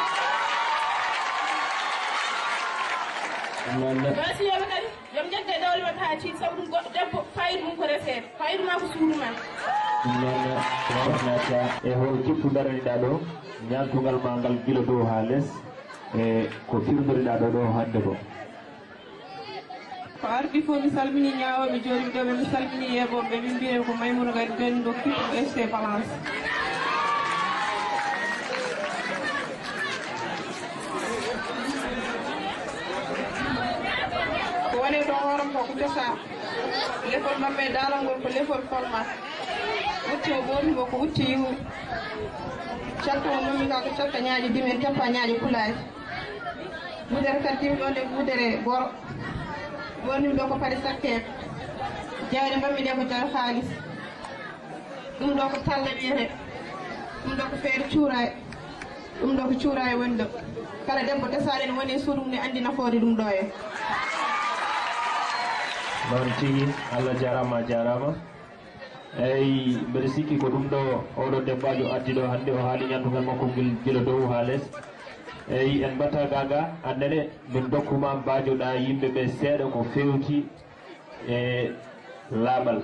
Ɗum noon ne. Basiiyoɓe kadi, yo ɓe njagge dewle maɓɓe haa tiiɗi, sabu ɗum goɗɗo debbo, faayiida mum ko reseede. Faayiida ma ko suudu ma. Ɗum noon ne, Sokhna Thia, e hol kippu daraniɗaa ɗo? Ñaantungal ma ngal gila dow haa les, e ko firndoriɗaa ɗo, ɗo hannde ko? Ko ardi fof, mi salmini ñaawooɓe jooɗiiɓe ɗo ɓe, mi salmini yeeɓooɓe ɓe, min mbiyee ko Maimouna Gadi Gani, ɗo kippu S T Balance. Ko woni ɗo hoore ko, ko cosaan. Lefol maɓɓe e daalol ngol ko lefol format. Wutte o ɓoorni mo ko wutte yuur. Catta o mami ka ko catta ñaaƴe dimen, tappa ñaaƴe pulaaji. Wudere kadi ɗo nde wudere boro. Ɓoorni ɗo ko paɗe sakkeeɓe. Jayɗe mbaɗmi ɗe ko jawe haalis. Ɗum ɗo ko talla wiyete. Ɗum ɗo ko feere cuuraay. Ɗum ɗo ko cuuraay woni ɗo. Kala debbo desaɗo ene woni e suudu mum ne anndi nafoore ɗum ɗo e. Noon tigi, Allah jaaraama, a jaaraama. Eyi, mbeɗa sikki ko ɗum ɗo oɗo debbajo addi ɗo hannde, o haali ñaantungal makko ngel gila dow haa les. Eyi, en mbatta gaaga, annene min dokkuma mbaajoɗa yimɓe ɓe seeɗa ko feewti e laaɓal.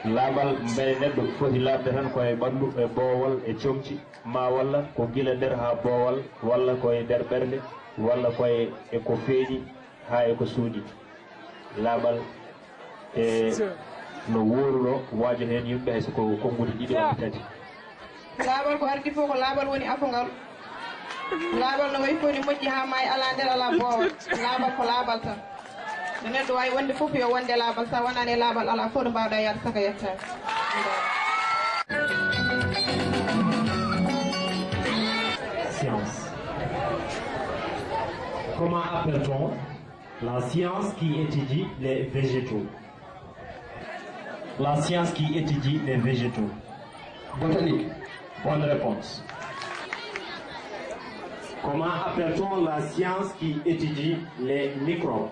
Laaɓal mbele neɗɗo foti laaɓde tan ko e ɓanndu, e boowal, e comci, ma walla ko gila nder haa boowal, walla ko e nder ɓernde, walla ko e, e ko feeñi haa e ko suuɗi. Laaɓal e no wuurunoo waajo heen yimɓe, hay so ko konnguɗi ɗiɗi walla tati. Laaɓal ko ardi fof ko laaɓal woni afo ngal. Laaɓal no wayi fof ne moƴƴi haa maayi, alaa nder alaa boowal. Laaɓal ko laaɓal tan. No neɗɗo waawi wonde fof yo wonde laaɓal, so a wonaani e laaɓal alaa fof ɗo mbaawɗaa yahde saka yettaade. Science. Comment appelle-t-on la science qui étudie les végétaux? La science qui étudie les végétaux. Botanique. Bonne réponse. Comment appelle-t-on la science qui étudie les microbes?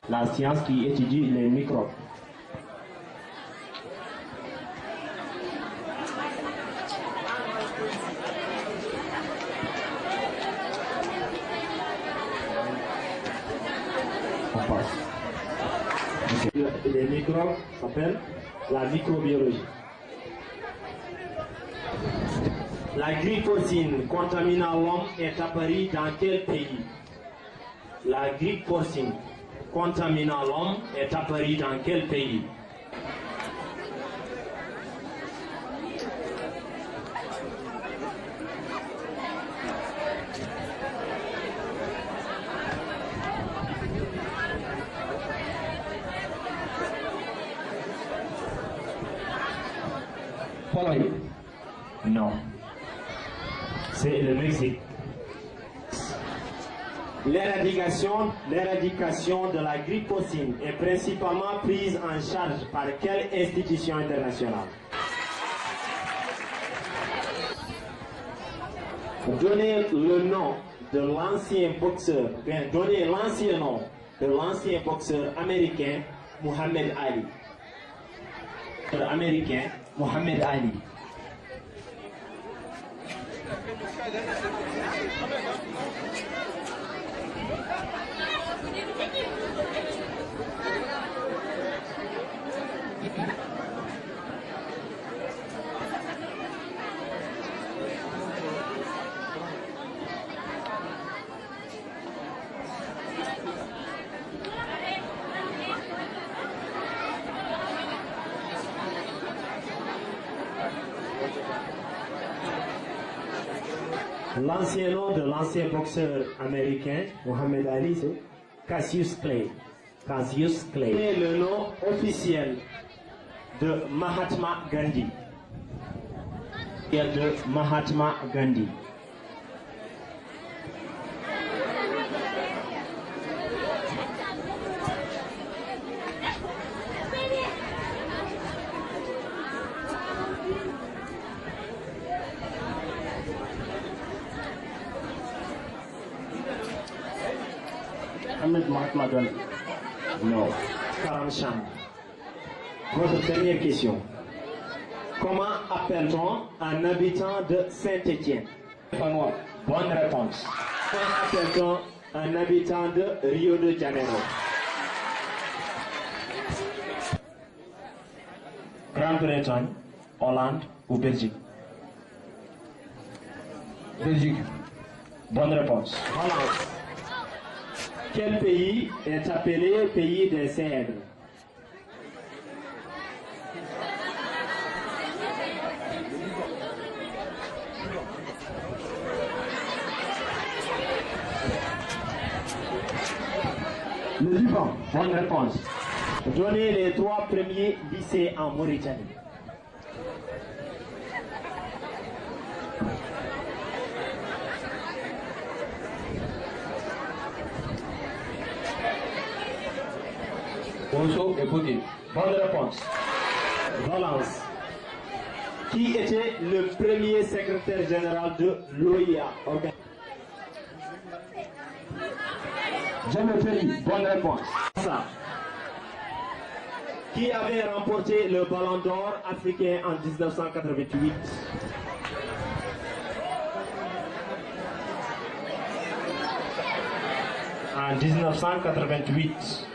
La science qui étudie les microbes. On passe. Ok. Les microbes s'appellent la microbiologie. La grippe porcine contaminant l'homme est apparue dans quel pays? La grippe porcine contaminant l'homme est apparue dans quel pays? Pologne. Non. C'est le Mexique. L'éradication, l'éradication de la grippe porcine est principalement prise en charge par quelle institution internationale? Donnez le nom de l'ancien boxeur, bien, donnez l'ancien nom de l'ancien boxeur américain Muhammad Ali. Américain Muhammad Ali. L'ancien nom de l'ancien boxeur américain Mohamed Ali, c'est Cassius Clay. Cassius Clay. C'est le nom officiel de Mahatma Gandhi. De Mahatma Gandhi. Ahmed Mahatma Gandhi. Non. Karam Chand. Votre dernière question. Comment appelle-t-on un habitant de Saint-Étienne? Stéphanois. Bonne réponse. Comment appelle-t-on un habitant de Rio de Janeiro? Grande-Bretagne, Hollande ou Belgique? Belgique. Bonne réponse. Voilà. Quel pays est appelé pays des cèdres? Le Liban. Bonne réponse. Donnez les trois premiers lycées en Mauritanie. Bonso et Bouti. Bonne réponse. Valence. Qui était le premier secrétaire général de l'O I A? Orga- Jamel Ferry, bonne réponse. Ça. Qui avait remporté le Ballon d'Or africain en dix-neuf cent quatre-vingt-huit? En dix-neuf cent quatre-vingt-huit.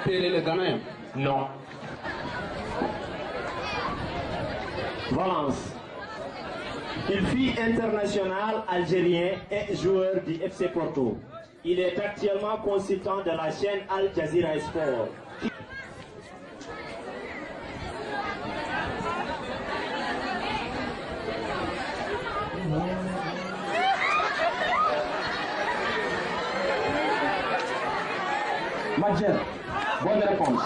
Pelé le Ghanéen. Non. Valence. Il fut international algérien et joueur du F C Porto. Il est actuellement consultant de la chaîne Al Jazeera Sport. Majeur, bonne réponse.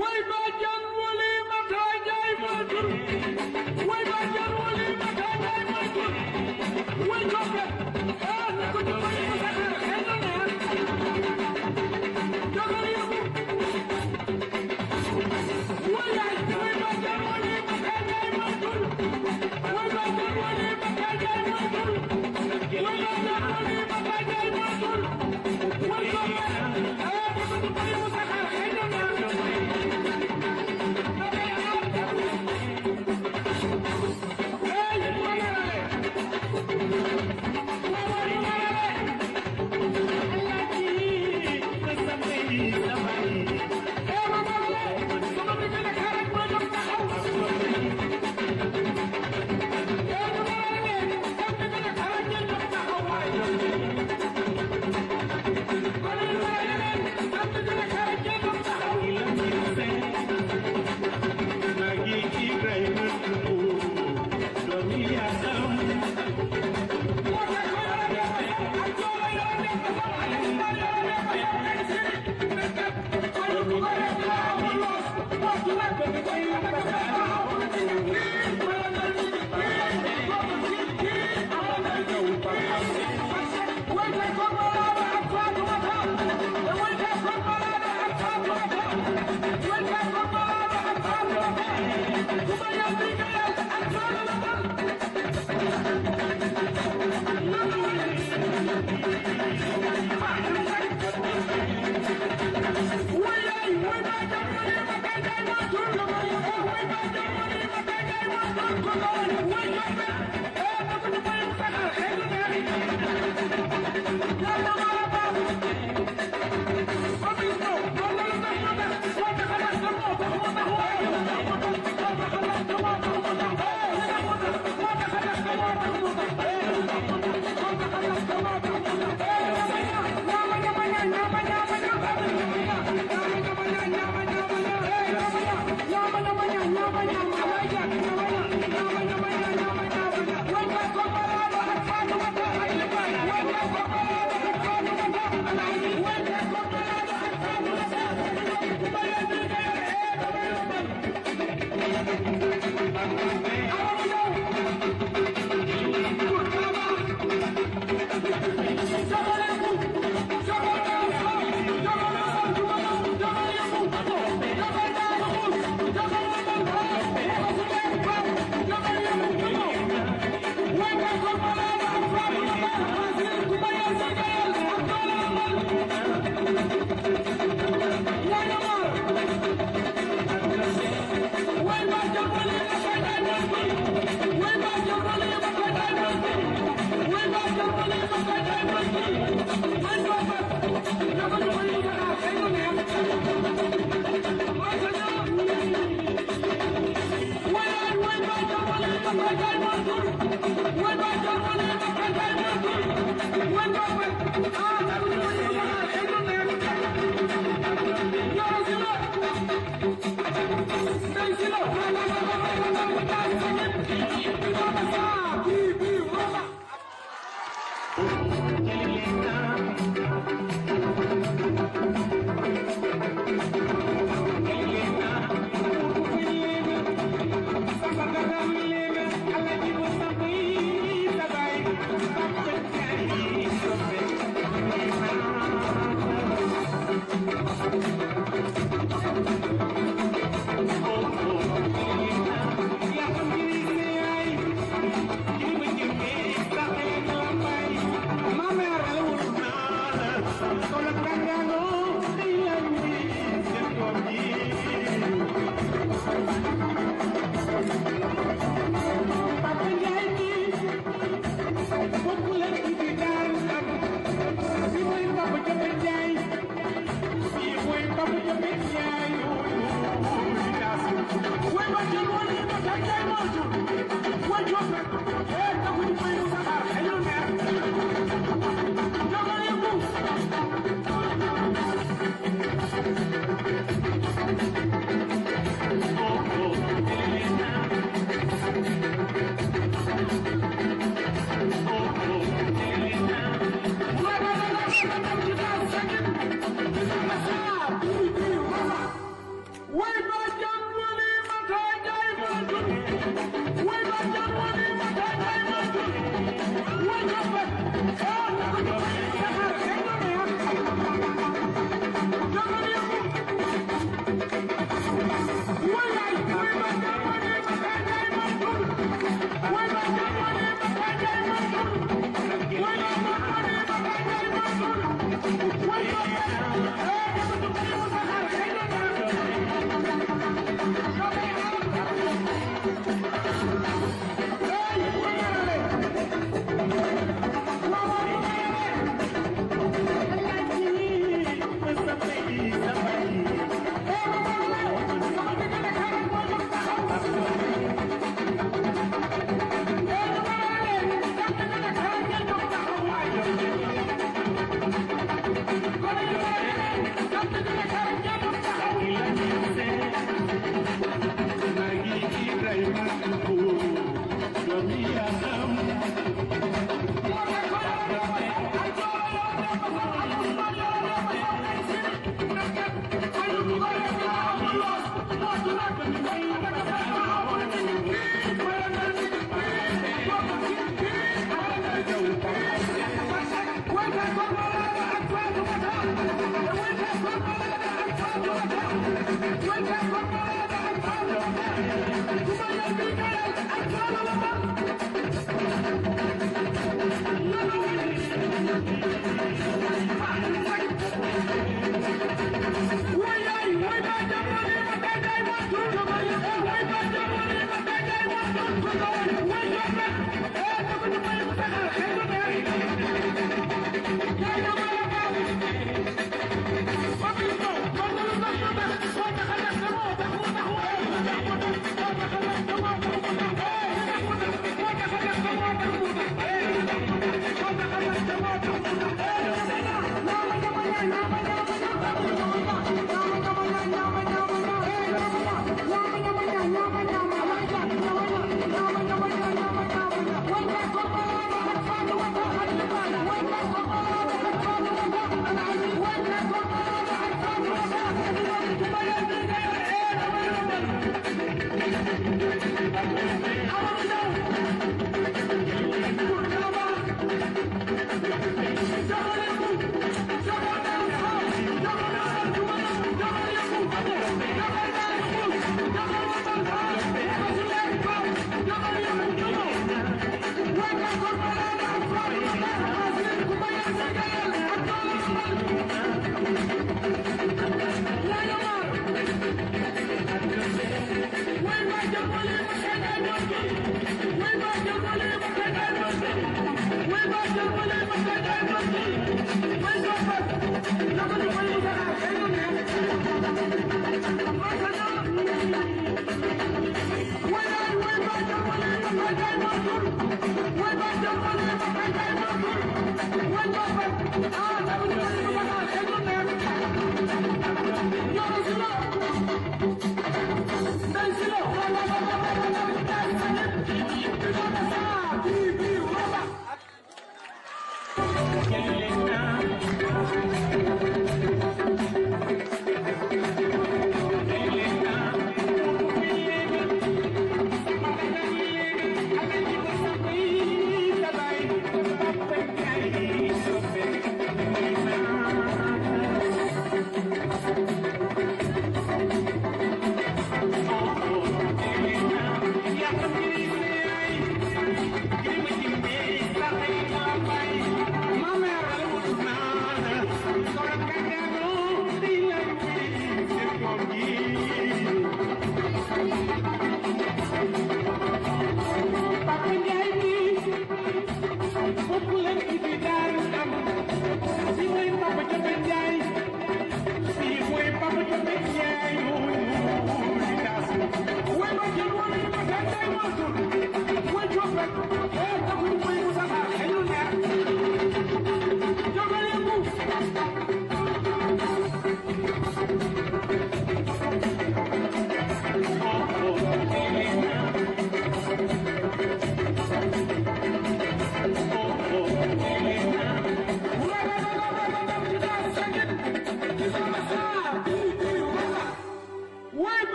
Way bàjjan Wali Mata Njaay Mansuur. Way bàjjan Wali Mata Njaay Mansuur. Way jokke. Eh, ni ko jokkale ko sakara. Xel na ne. Jogal yëngu. Way yaay, way bàjjan Wali Mata Njaay Mansuur. Way bàjjan Wali Mata Njaay Mansuur. Way bàjjan Wali Mata Njaay Mansuur.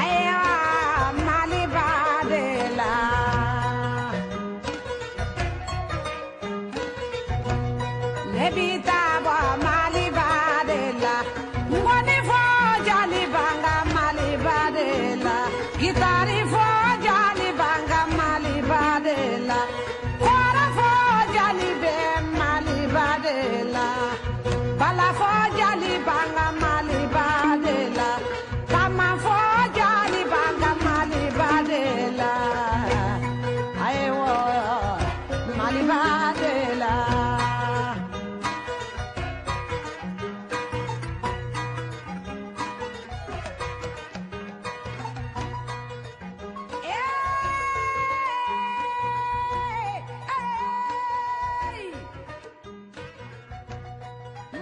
Ayiwa, Mali baden la. Ne bɛ taa bɔ Mali baden la. Ŋɔni fɔ jali banga Mali baden la. Gitari fɔ jali banga Mali baden la. Kɔrɔfɔ jali bɛ Mali baden la. Balafɔ jali banga Mali baden la. Kamafɔ jali banga Mali baden la. Ayiwa, Mali baden la. Hey! Hey!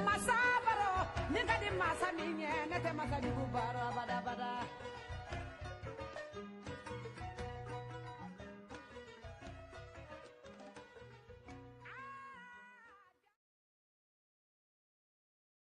Masa Baro, ni ka di masa min ye, ne tɛ masa jugu Baro abada, abada.